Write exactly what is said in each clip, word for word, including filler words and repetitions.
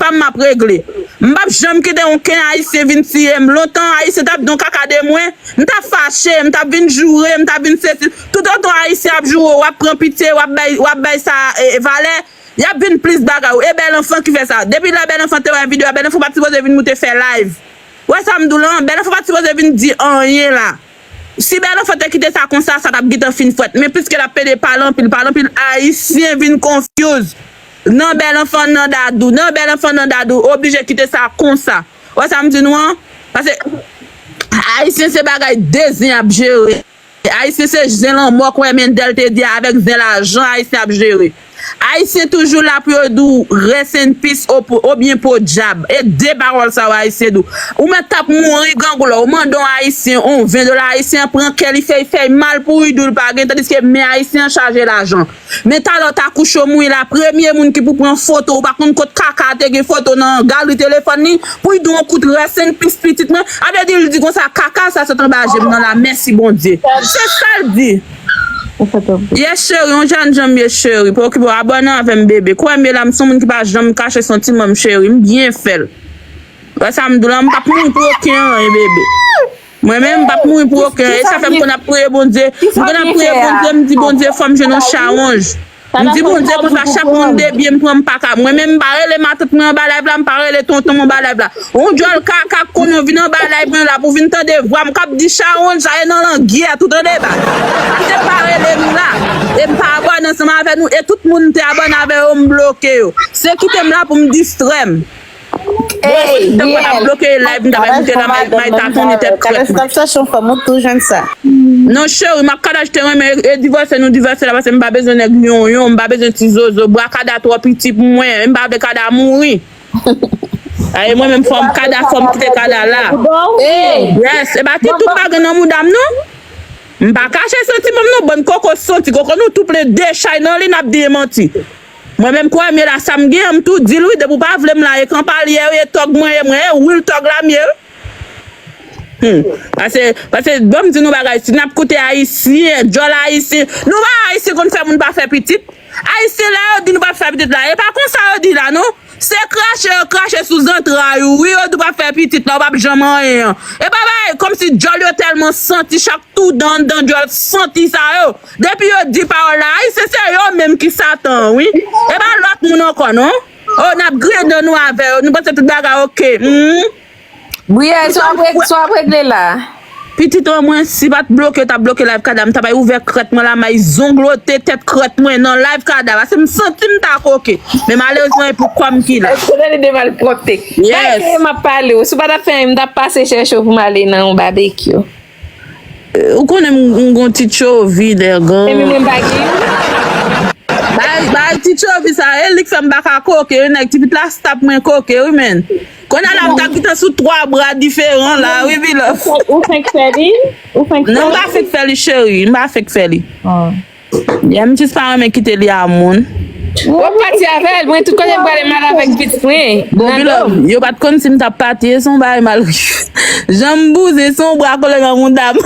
pa m m ap regle. M p ap janm kite okenn Ayisyen vin tiye m. Lontan, Ayisyen t ap di yon kaka de mwen, m t ap fache, m t ap vin joure, m t ap vin sesi. Toutotan Ayisyen ap joure w, w ap pran pitye, w ap bay, w ap bay sa, e, valè, y ap vin plis bagay. E Bèl Anfan ki fè sa. Depi lè Bèl Anfan te wè videyo a, Bèl Anfan pa t sipoze vin moute fè live. Ou wè sa m di w lan? Bèl Anfan pa t sipoze vin di anyen la. Si Bèl Anfan te kite sa konsa, sa t ap gentan fin fèt. Men piske l ap pede pale anpil, pale anpil, Ayisyen vin confuse. Nan Bèl Anfan, nan Dadou, nan Bèl Anfan, nan Dadou, oblije kite sa konsa. Ou wè sa m di nou an? Paske Ayisyen se bagay de zen y ap jere. Ayisyen se zen lanmò, kwè Mendel te di a, avèk zen lajan Ayisyen ap jere. Ayisyen toujou la pou yo di w rest in peace ou pou- oubyen podyab. E de pawòl sa yo Ayisyen di w. Ou mèt t ap mouri grangou la, ou mande yon Ayisyen yon ven dola, Ayisyen an pran kè li fè, fè mal pou li di w li pa gen, tandiske men Ayisyen an chaje lajan. Men talè w ta kouche w mouri la, premye moun ki pou pran foto, ou pa konn kot kaka te gen foto nan galri telefòn li, pou l di w yon kout rest in peace pitit mwen, a vle di l di konsa, kaka sa sot anba je m nan la, mèsi Bondye. Se sa l di. Yes cheri, yon jèn jan m ye cheri, pa okipe w, abòne avè m bebe. Kwè m ye la, m se yon moun ki pa janm kache santiman m cheri, m byen fè l. Wè sa m di w la, m p ap mouri pou okenn anyen bebe. Mwen menm, m p ap mouri pou okenn. E sa fè m konn ap priye Bondye. M konn ap priye Bondye, m di Bondye fò m jwenn yon chawonj. M di Bondye konsa chak moun debyen m pran m pa ka. Mwen menm m pa rele matant mwen anba live la, m pa rele tonton m anba live la. Yon djòl kaka k konnen w vin anba live mwen la pou vin tande vwa m k ap di chawonj sa e nan langyè tou tande ba. Kite m pa rele m la. E m pa abòne ansanm avè nou e tout moun m te abòne avè yo m bloke yo. Se kite m la pou m distrè m. Bon, e pou ti tanpèt ap bloke live, m ta bay moute la, may, may ta tounen tèt krèt mwen. Non, cheri, m ak Kada te renmen, e divòse nou divòse la, paske m pa bezwen nèg yonyon, m pa bezwen ti zozo, bra Kada twò piti pou mwen, e m pa vle Kada mouri. Aye, mwen menm fò m Kada, fò m kite Kada la. Yes, e pa ti tout pa gen nan mouda m, non. M pa kache santiman m, non, bann koko santi, koko nou tou plen dechay nan li, n ap di e manti. Mwen menm kwè m ye la sa m gen an m tou di l wi depi w pa vle m la e kanpalyè wi e tòg mwen ye mwen e real tòg la m ye wi. Hmm. Pase, pase ban m di nou bagay si n ap koute ayisyen, djòl ayisyen, nou pa ayisyen konn fè moun pa fè pitit. Ayisyen lè yo di nou p ap fè pitit la e pa konsa yo di la non. Se krache yo krache sou zantray ou wi yo di w p ap fè pitit la ou p ap janm anyen an. E pa bagay kòmsi djòl yo tèlman santi chak tou dan anndan djòl santi sa yo. Depi yo di pawòl la, ayisyen se yo menm ki Satan an wi. E pa lòt moun ankò non. O n ap griyen dan nou avè yo, nou panse tout bagay oke. Hmm. Briyè, sa w ap reg- sa w ap regle la? Pitit an mwen, si pa t bloke, yo t ap bloke live Kada, m ta bay ouvè krèt mwen la, may zonglote tèt krèt mwen nan live Kada, paske m santi m ta koke. Men malerezman, e pou kò m ki la. Èske w tande de malpwòpte? Yes. Bay tande m ap pale w, si w pa t ap fè anyen, m t ap pase chèche w pou m ale nan yon babekyou. Ou konnen m gon ti tchovi dègan. Epi mwen m pa gen youn. Bay, bay ti tchovi sa, e li k fè m pa ka koke, wi nèg, ti pit la stop mwen koke, wi menn. Kounye a la m t ap gentan sou twa bra diferan la, wi Bilòf. Ou fenk fè li? Ou fenk fè li? Non, m pa fenk fè li, cheri, m pa fenk fè li. Yeah, m jis pa renmen kite li a moun. W ap pati avè l, mwen tout kote m prale m al avèk pitit mwen. Bon, Bilòf, yo pa t konn si m t ap pati, e se yon bagay mal. Jan m bouzen, se yon bra kole nan mouda m.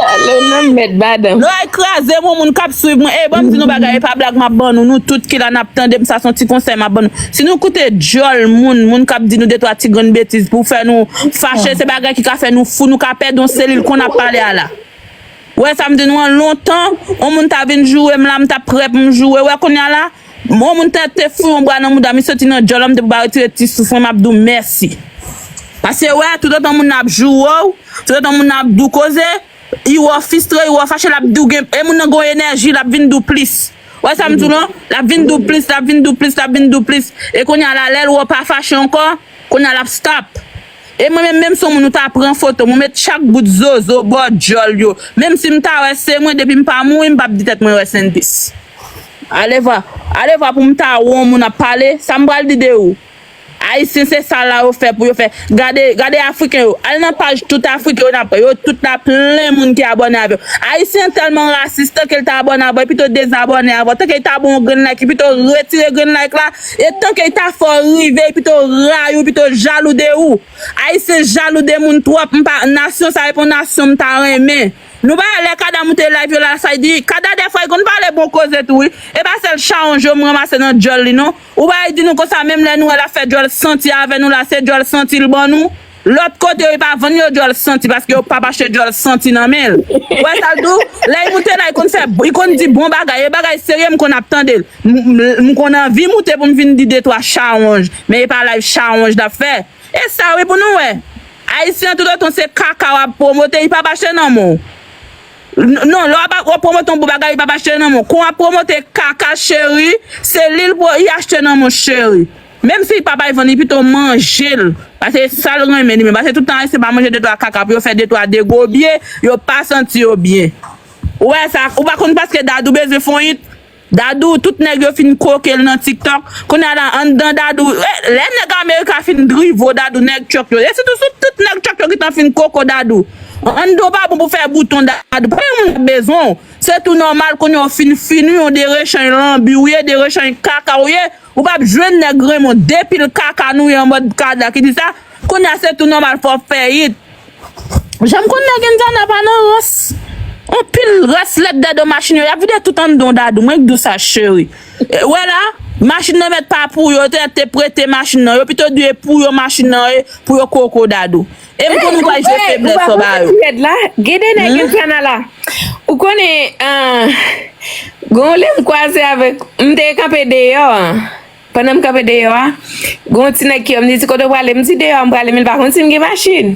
Alo, non, m mèt badan. Lò e kraze m, yon moun k ap swiv mwen. E, ban m di nou bagay, e pa blag m ap ban nou. Nou tout ki la n ap tande m, sa se yon ti konsèy m ap ban nou. Si nou koute djòl moun, moun k ap di nou de twa ti grenn betiz pou fè nou fache, se bagay ki ka fè nou fou, nou ka pèdi yon selil kon n ap pale a la. Ou wè sa m di nou an lontan, yon moun ta vin joure m la, m ta prè pou m joure. Ou wè kounye a la, yon moun ta te foure yon bra nan mouda m, li soti nan djòl an, m te pou pa retire ti souf mwen, m ap di w mèsi. Paske wè, toutotan moun nan ap joure w, toutotan moun nan ap di w koze, li wè w fistre, li wè w fache, l ap di w gen, e moun nan gen yon enèji, l ap vin di w plis. Ou wè sa m di w lan? L ap vin di w plis, l ap vin di w plis, l ap vin di w plis. E kounye a la, lè l wè w pa fache ankò, kounye a l ap stop. E mwen menm, menm si yon moun ou ta pran foto, mwen met chak bout zozo bò djòl yo. Menm si m ta wè se mwen, depi m pa mouri, m p ap di tèt mwen rest in peace. Ale vwa, ale vwa pou m ta wè yon moun ap pale, sa m pral di de ou? Ayisyen se sa la yo fè pou yo fè. Gade, gade Afriken yo. Al nan paj tout Afriken yo n ap wè. Yo tout la plen moun ki abòne avè yo. Ayisyen tèlman rasis, tanke l ta abòne avè w, li pito dezabòne avè w. Tanke l ta ba w yon grenn like, li pito retire grenn like la. E tanke l ta fè w rive, li pito rayi w, li pito jalou de ou. Ayisyen jalou de moun twòp. M pa, nasyon sa e pa yon nasyon m ta renmen. Nou pa wè lè Kada moute live yo la, sa y di, Kada dèfwa y konn pale bon koze tou wi. E pa sèl chawonj yo m ranmase nan djòl li non. Ou pa y di nou konsa, menm lè nou wè l ap fè djòl santi avè nou la, se djòl santi l ban nou. Lòt kote yo, y pa vann yo djòl santi, paske yo p ap achte djòl santi nan men l. Ou wè sa l di w? Lè y moute la, y konn fè, y konn di bon bagay, e bagay serye m konn ap tande l. M, m, m konn anvi moute pou m vin di de twa chawonj, men e pa live chawonj n ap fè. E sa wi pou nou wè. Ayisyen toutotan se kaka w ap pwomote, y p ap achte nan men w. N-, non, lè w ap, w ap pwomote yon bon bagay, y p ap achte nan men w. Kon w ap pwomote kaka cheri, se li l pwo-, y achte nan men w cheri. Menm si y p ap ay vann, y pito manje l. Paske sa l renmen li menm. Paske tout tan Ayisyen pa manje de twa kaka pou yo fè de twa degobye, yo pa santi yo byen. Ou wè sa, ou pa konn paske Dadou bezwen fon it. Dadou, tout nèg yo fin koke l nan TikTok. Kounye a la, anndan Dadou, eh, lè nèg Amerika fin drivo Dadou, nèg Trump yo, e sitou sou tout nèg Trump yo ki tan fin koko Dadou. Anndan w pa bon pou fè bouton Dadou. Pa yon moun ap bezwen w. Se tou nòmal kounye a w fin fini, yon derechany lanbi w ye, derechany kaka w ye. Ou p ap jwenn nèg renmen w. De pil kaka nou ye an mòd Kada ki di sa. Kounye a se tou nòmal fò w fè it. Jan m konn nèg Indiana pa nan rans. Anpil rès lèt dèdo machin yo, y ap vide tout anndan w Dadou. Mwen k di w sa cheri. E, wè la, machin nan mèt pa pou yo, te, te prete machin nan. Yo pito di e pou yo machin nan ye, pou yo koko Dadou. E m konn ou pa jwe feblès anba yo. Red la, gen de nèg Indiana la. Ou konnen, ah, gon lè m kwaze avèk, m te kanpe deyò an. Pandan m kanpe deyò a, gen yon ti nèg ki wè m, li di, "Kote w prale?" M di, "Deyò a m prale, men l pa konn si m gen machin."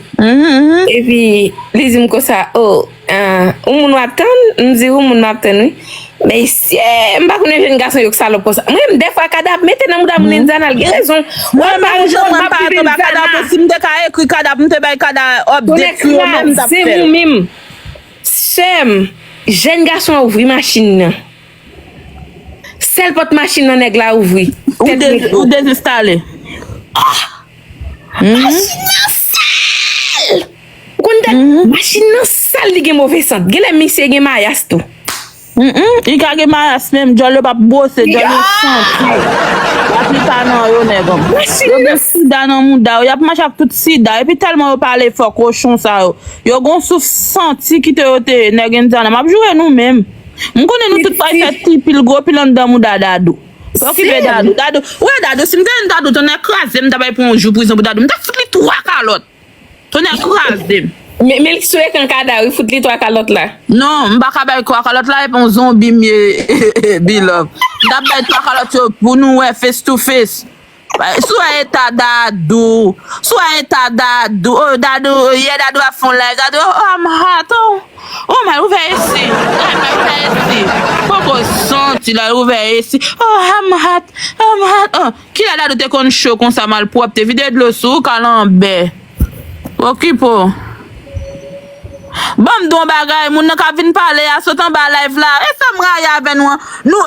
Epi, li di m konsa, "O, ah, yon moun w ap tann?" M di, "Yon moun m ap tann, wi." Mesye, m pa konnen jèn gason yo k salòp konsa. Mwen menm, dèfwa, Kada ap mete nan mouda moun Indiana, l gen rezon. Mwen menm, jan mwen pa tonbe Kada, bon, si m te ka ekri Kada, m te bay Kada update sou yo menm, m t ap fè l. Sè m, jèn gason an ouvri machin nan. Sèl pòt machin nan nèg la ouvri. Ou dezenstale. Machin nan sal! Ou konn tèt machin nan sal, li gen move sant. Genlè misye gen mayas tou. Li ka gen mayas menm, djòl yo p ap bwose, djòl yo santi. Y ap li pa nan yo nèg an. Yo gen sida nan mouda yo, y ap mache ak tout sida. Epi tèlman yo pale fò kochon sa yo. Yo gon souf santi kite yo te ye, nèg Indiana. M ap joure nou menm. M konnen nou tout pral fè ti pil gwo pil anndan mouda Dadou. Pa okipe Dadou. Dadou, ou wè Dadou, si m te jwenn Dadou, tonnè kraze m, m ta bay pran yon jou prizon pou Dadou. M ta fout li twa kalòt. Tonnè kraze m. Men, men li sou ekran Kada wi, fout li twa kalòt la. Non, m pa ka bay twa kalòt la, e pa yon zonbi m ye, Bilòv. M ta bay twa kalòt yo pou nou wè face to face. Si w wè eta Dadou, si w wè eta Dadou, oh, Dadou, yè Dadou ap fè yon live, Dadou, oh, I'm hot, oh, oh, m al ouvè esi, oh, m al ouvè esi, poko santi l al ouvè esi, oh, I'm hot, I'm hot, oh, kilè Dadou te konn cho konsa malpwòpte, vide dlo sou ou kalanbè, okipe w. Ban m di w yon bagay, moun nan k ap vin pale a sot anba live la. E sa m rayi avè nou an. Nou,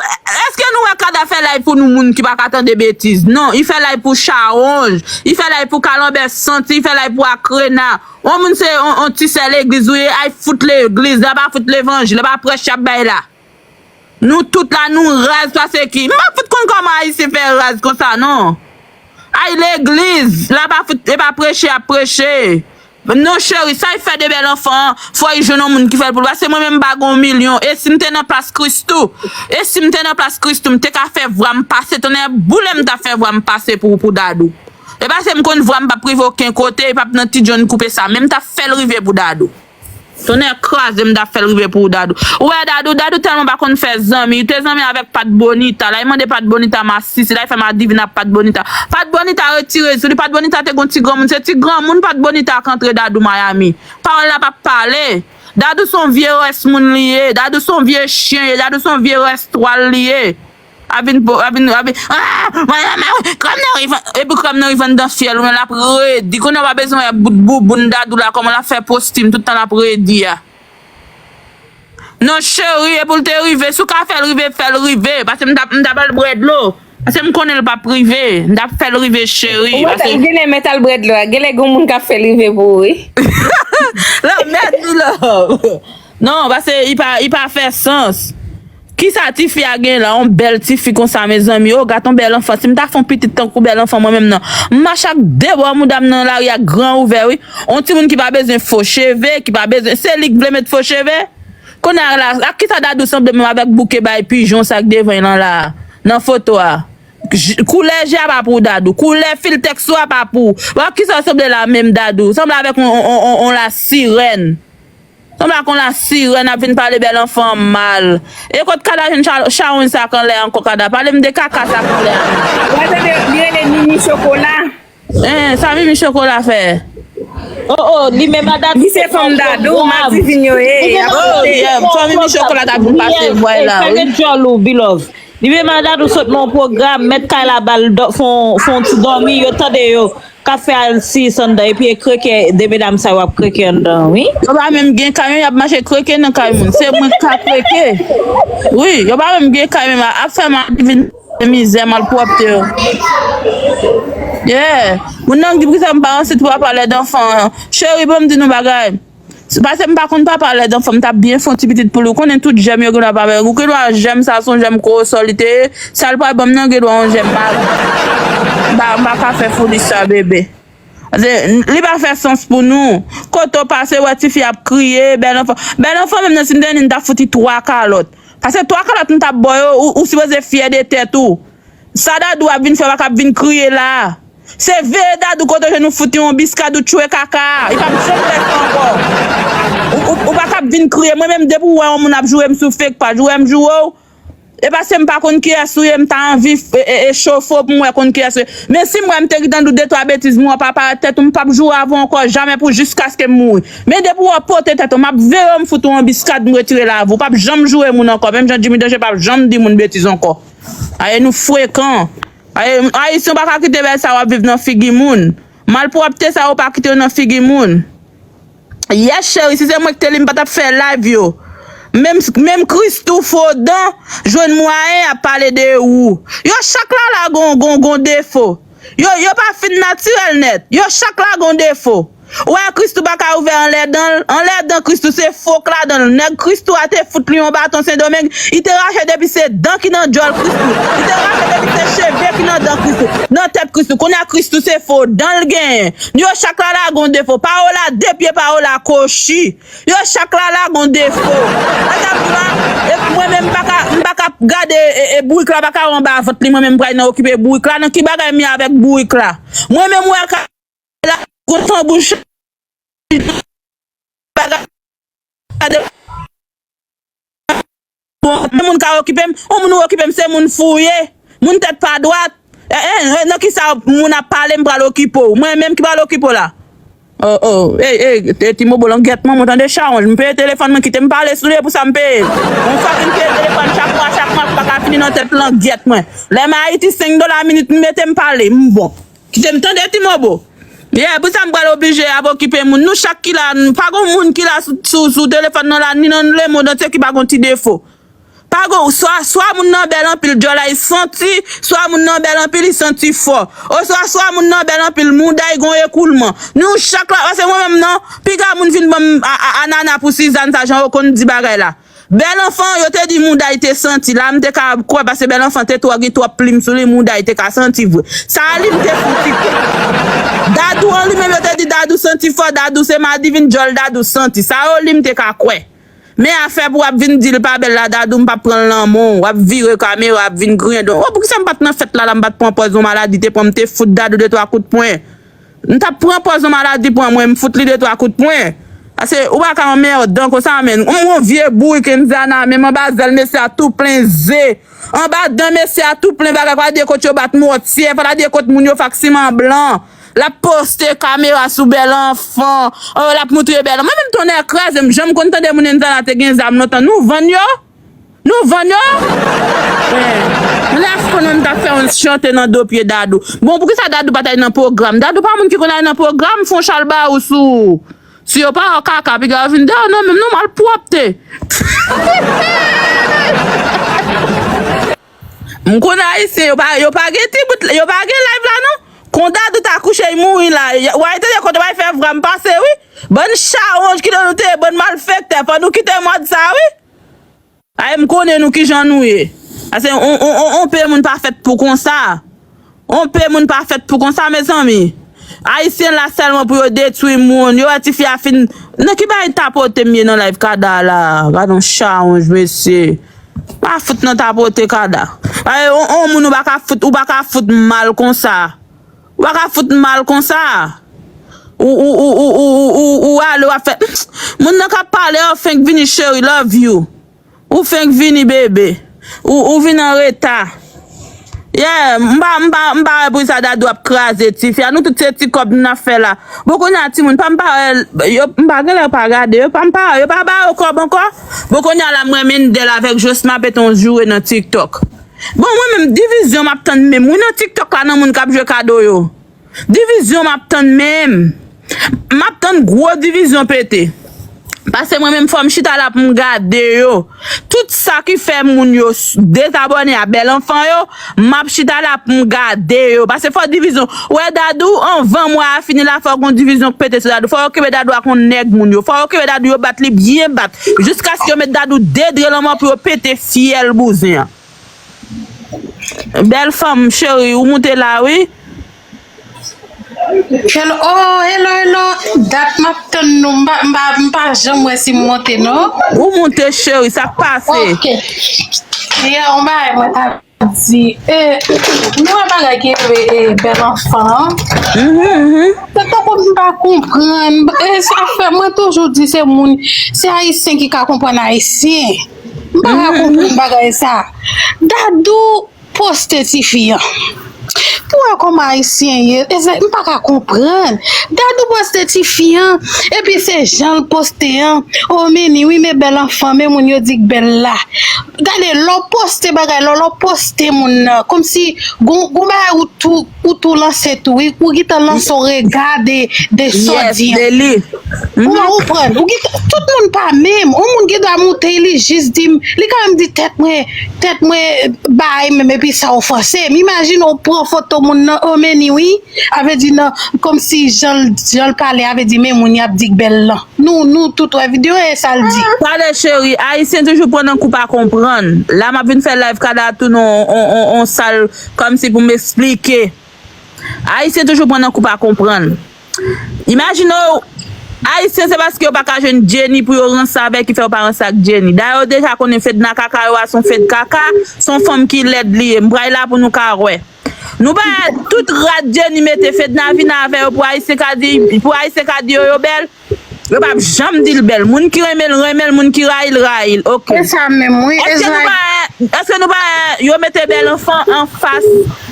èske nou wè Kada fè live pou nou moun ki pa ka tande betiz? Non, li fè live pou chawonj, li fè live pou kalanbè santi, li fè live pou akrena. Yon moun se yon, yon ti sè legliz ou ye, ay fout legliz, la pa fout levanjil, la pa prèch y ap bay la. Nou tout la, nou raz pase ki. M pa fout konn kòman Ayisyen fè raz konsa, non. Ay legliz, la pa fout, e pa preche y ap preche. Non, cheri, sa y fè de bèl anfan an, fò y jwenn yon moun ki fè l pou l. Paske mwen menm, m pa gen yon milyon. E si m te nan plas Kristou? E si m te nan plas Kristou, m te ka fè vwa m pase, tonnè boule m t ap fè vwa m pase pou, pou Dadou. E paske m konn vwa m p ap rive okenn kote, e p ap nan ti John koupe sa, men m t ap fè l rive pou Dadou. Tonnè kraze m, m t ap fè l rive pou ou, Dadou. Ou wè Dadou, Dadou tèlman pa konn fè zanmi. Li te zanmi avèk Pat Bonita. L al mande Pat Bonita masisi, l al fè madivin ak Pat Bonita. Pat Bonita retire sou li. Pat Bonita te gon ti granmoun. Se ti granmoun Pat Bonita k antre Dadou Miami. Pawòl la p ap pale. Dadou se yon vye rès moun li ye. Dadou se yon vye chen ye. Dadou se yon vye rès twal li ye. A vin po, a vin, a vin, ah, mwen renmen wi, krèm nan rive, epi krèm nan rive anndan fyèl, ou wè l ap redi. Kounye a w pa bezwen wè bout bouboun Dadou la, kòman l ap fè postim, tout tan l ap redi a. Non, cheri, e pou l te rive, si w ka fè l rive, fè l rive, paske m t ap, m t ap al bwè dlo, paske m konnen l p ap rive, m t ap fè l rive, cheri, paske. Ou genlè mèt al bwè dlo a, genlè gen moun k ap fè l rive pou ou, wi. Lanmèd, Bilòv. Non, paske li pa, li pa fè sans. Kisa tifi a gen la? Yon bèl tifi konsa, mezanmi. O, gad yon bèl anfan. Si m ta fè yon pitit tankou bèl anfan, mwen menm nan. M mache ak de bò mouda m nan lari a gran ouvè, wi. Yon timoun ki pa bezwen fo cheve, ki pa bezwen. Se li k vle met fo cheve? Kounye a la, ak kisa Dadou sanble menm avèk bouke bay pijon sa k devan l lan la, nan foto a? J- Koulè je a pa pou Dadou. Koulè filtèks ou a pa pou. Bon, ak kisa w sanble la menm, Dadou? Sanble avèk on, on, on, on, on la sirèn. Sanble ak on la sirèn ap vin pale bèl anfan mal. E kot Kadajen cha- chawony sa k anlè ankò, Kada? Pale m de kaka sa k anlè a. Ou pa tande, li rele Mimi Chokola. Eh, sa Mimi Chokola fè? Oh, oh, li menm a Dadou. Li se fanm Dadou, madivin yo ye. Li menm a Dadou, yeah, fanm Mimi Chokola t ap vin pase vway la, wi. Fèmen djòl ou, Bilove. Li menm a Dadou sot nan yon pwogram, mèt kay la ba l dò- fon, fon ti dòmi, yo tande yo k ap fè al sis anndan, epi e kreke, de medam sa yo ap kreke anndan, wi. Yo pa menm gen kay, y ap mache kreke nan kay moun. Se mwen k ka kreke. Wi, yo pa menm gen kay menm, ap fè madivin mizè, malpwòpte yo. Yeah. Moun nan di poukisa m pa ansit pou papa lèd anfan an. Cheri, ban m di nou bagay. Se paske m pa konn papa lèd anfan, m t ap byen fè yon ti pitit pou li. Ou konnen tout jèm yo gen dwa pa bèl. Ou gen dwa jèm sa se yon jèm kowosò li te ye. Sa l pral ban m nan gen dwa yon jèm pa, m pa, m pa ka fè fouli sa, bebe. Paske li pa fè sans pou nou. Kote w pase, wè tifi ap kriye, bèl anfan. Bèl anfan menm nan, si m te ni, m t ap fout li twa kalòt. Paske twa kalòt m t ap ba w yo, ou, ou sipoze fyè de tèt ou. Sa Dadou ap vin fè, w pa ka ap vin kriye la. Se veye Dadou kote w jwenn ou fout li yon biskad ou tchwe kaka. Li p ap janm fè sa ankò. Ou, ou, ou pa ka ap vin kriye. Mwen menm depi w wè yon moun ap joure m sou fake paj, ou wè m joure w. E paske m pa konn kiyès ou ye, m ta anvi e, e, e chofe w pou m wè konn kiyès ou ye. Men si m wè m te gentan di w de twa betiz, m wè w pa parèt tèt ou, m p ap joure avè w ankò jamè pou jiskaske m mouri. Men depi w wè w pote tèt ou, m ap veye w, m fout ou yon biskad, m retire l avè w. W p ap janm joure moun ankò. Menm jan Jimmy Danger p ap janm di moun betiz ankò. Aye nou frekan. Aye, Ayisyen w pa ka kite bèl sa w ap viv nan figi moun. Malpwòpte sa yo pa kite yo nan figi moun. Yes, cheri, si se mwen ki te li, m pa t ap fè live yo. Menm, menm Christoo Frodan jwenn mwayen ap pale de ou. Yo chak la la gon, gon, gon defo. Yo, yo pa fin natirèl nèt. Yo chak la gon defo. Ou wè Christoo pa ka ouvè anlè dan l. Anlè dan Christoo se fo k ladan l. Nèg Christoo a te fout li yon baton Sendomeng. Li te rache depi se dan ki nan djòl Christoo. Li te rache depi se cheve ki nan dan Christoo. Nan tèt Christoo. Kounye a Christoo se fo dan l genyen. Yo chak la lage yon defo. Paola, de pye Paola kochi. Yo chak la lage yon defo. Sa sa pou la, e mwen menm m pa ka, m pa ka gade e, e bourik la pa ka anba vant li. Mwen menm m pral nan okipe bourik la. Nan ki bagay m ye avèk bourik la? Mwen menm wè ka la kontan bouch bagay. Yon moun ka okipe m, yon moun ou okipe m se moun fou w ye, moun tèt pa dwat. E, e, e, nan kisa moun ap pale m pral okipe w? Mwen menm ki pral okipe w la? Oh, oh, ey, ey, e, ti mobo langyèt mwen, mwen tande chawonj. M peye telefòn mwen, kite m pale sou li, e pou sa m peye. Yon fwa m peye telefòn chak mwa, chak mwa, pa ka fini nan tèt langyèt mwen. Lè m Ayiti, senk dola minit, m mete m pale, m bon. Kite m tande ti mobo. Yeah, pou sa m pral oblije ap okipe moun. Nou chak ki la, n- pa gon moun ki la sou, sou, sou telefòn nan la, ni nan lemonn antye ki pa gon ti defo. Pa gon, swa, swa moun nan bèl anpil, djòl a y santi, swa moun nan bèl anpil, y santi fò. Oswa, swa moun nan bèl anpil, mouda y gon ekoulman. Nou chak la, paske mwen menm nan, piga moun vin ban m a- a- anana pou Sizàn sa, jan yo konn di bagay la. Bèl anfan, yo te di mouda y te santi. La, m te ka kwè, paske bèl anfan te twò gen twòp plim sou li, mouda y te ka santi vre. Sa a li, m te fouti kwè. Dadou an li menm, yo te di Dadou santi fò, Dadou se madivin, djòl Dadou santi. Sa yo li, m te ka kwè. Men afè pou w ap vin di l pa bèl la, Dadou, m p ap pran l nan men w, w ap vire kamera, w ap vin griyen don. Oh, poukisa m pa t nan fèt la, la, m pa t pran pòz yon maladi te pran, m te fout Dadou de twa kout pwen. M t ap pran pòz yon maladi pran mwen, m fout li de twa kout pwen. Paske ou pa ka anmèdan konsa, menn. Ou yon vye bourik Indiana, menm anba zèl mesye a tou plen ze. Anba dan mesye a tou plen bagay, fò la de kot yo bat mòtye, fò la de kot moun yo fè ak siman blan. L ap poste kamera sou bèl anfan. Oh, l ap moutre bèl. Mwen menm tonnè kraze m, jan m konn tande moun Indiana te gen zam lontan. Nou vann yo? Nou vann yo? Eh, mwen la fè nou m t ap fè yon chante nan do pye Dadou. Bon, poukisa Dadou pa t al nan pwogram? Dadou pa moun ki konn al nan pwogram, fè yon chalbarou sou, si yo pa wè kaka, piga yo vin dèyè w, non, menm non, malpwòpte. M konn Ayisyen, yo pa, yo pa gen ti bout, yo pa gen live la, non. Kon Dadou ta kouche, y mouri la. Y- Wa, tande kote w al fè vwa m pase, wi. Bann chawonj ki nan nou te, bann malfektè, fò nou kite mòd sa, wi. Ay, m konnen nou kijan nou ye. Paske on, on, on, on peye moun pa fèt pou konsa. On peye moun pa fèt pou konsa, mezanmi. Ayisyen la sèlman pou yo detwi moun. Yo wè tifi a fin. Nan ki bagay tapote m ye nan live Kada la? Gad on chawonj, mesye. Pa fout nan tapote Kada. Ay, on, on moun ou pa ka fout, ou pa ka fout mal konsa. Ou pa ka fout mal konsa. Ou, ou, ou ale, w ap fè. Moun nan k ap pale, yo fenk vini, cheri, love you. Ou fenk vini, bebe. Ou, ou vin an reta. Yeah, m pa, m pa, m pa wè pou sa Dadou ap kraze tifi a. Nou tout se ti kòb n ap fè la. Bon, kounye a, timoun, pa m pa wè, yo, m pa genlè pa gade, yo pa m pa wè, yo pa ba yo kòb ankò. Bon, kounye a la, m wè Mendel avèk Josma pete yon joure nan TikTok. Bon, mwen menm, divizyon m ap tann menm. Wi, nan TikTok la, nan moun k ap jwe kado yo. Divizyon m ap tann menm. M ap tann gwo divizyon pete. Paske mwen menm fò m chita la pou m gade yo. Tout sa ki fè moun yo s- dezabòne a Bèl Anfan yo, m ap chita la pou m gade yo. Paske fò divizyon. Ou wè Dadou, anvan mwa a fini la, fò gon divizyon k pete sou Dadou. Fò yo kenbe Dadou ak yon nèg moun yo. Fò yo kenbe Dadou, yo bat li byen bat. Jiskaske yo met Dadou dedre lanmò pou yo pete fyèl bouzen an. Bèl fanm, cheri, ou moute la, wi. Hello, oh, hello, hello. Dat m ap tann nou. M pa, m pa, m pa janm wè si m monte, non. Ou moute, cheri, sa k pase? Ok. Yeah, on bagay mwen ta di. Eh, nou wè bagay ki rele eh, Bèl Anfan. Mhm, mhm. Se tankou m pa konprann. Eh, sa fè mwen toujou di se moun, se Ayisyen ki ka konprann Ayisyen. M pa ka konprann bagay sa. Dadou poste tifi an. Pou wè kòman Ayisyen ye, e se, m pa ka konprann. Dadou poste tifi an, epi se jan l poste an. O, men ni wi, men Bèl Anfan, men moun yo di k bèl la. Gade, lè w poste bagay la, lè w poste moun nan, kòmsi gon, gon bagay ou tou, ou tou lanse tou, wi, ou gentan lanse yon rega de, de sa w di an. De li. Ou konprann? Ou gentan, tout moun pa menm. Yon moun gen dwa moute, li jis di m, li ka menm di tèt mwen, tèt mwen bay menm, epi sa ofanse m. Imajine w pran foto moun nan, o, men ni wi, a vle di nan, kòmsi jan l, jan l pale, a vle di men moun y ap di k bèl lan. Nou, nou tout wè videyo e sa l di. Tande cheri, Ayisyen toujou pran nan kou pa konprann. La m ap vin fè live Kada tou nan on, on, on, on sal kòmsi pou m eksplike. Ayisyen toujou pran nan kou pa konprann. Imajine w, Ayisyen se paske yo pa ka jwenn Jenny pou yo ranse avè ki fè yo pa ranse ak Jenny. Dayè yo deja konnen Fedna kaka yo a se yon Fed kaka, se yon fanm ki lèd li ye. M pral la pou nou ka wè. Nou pa tout rad Jenny mete Fedna vin avè yo pou Ayisyen ka di, pou Ayisyen ka di yo yo bèl. Yo p ap janm di l bèl. Moun ki renmen l, renmen l. Moun ki rayi l, rayi l. Ok. Se sa menm, wi. Èske nou pa, èske nou pa, yo mete Bèl Anfan anfas?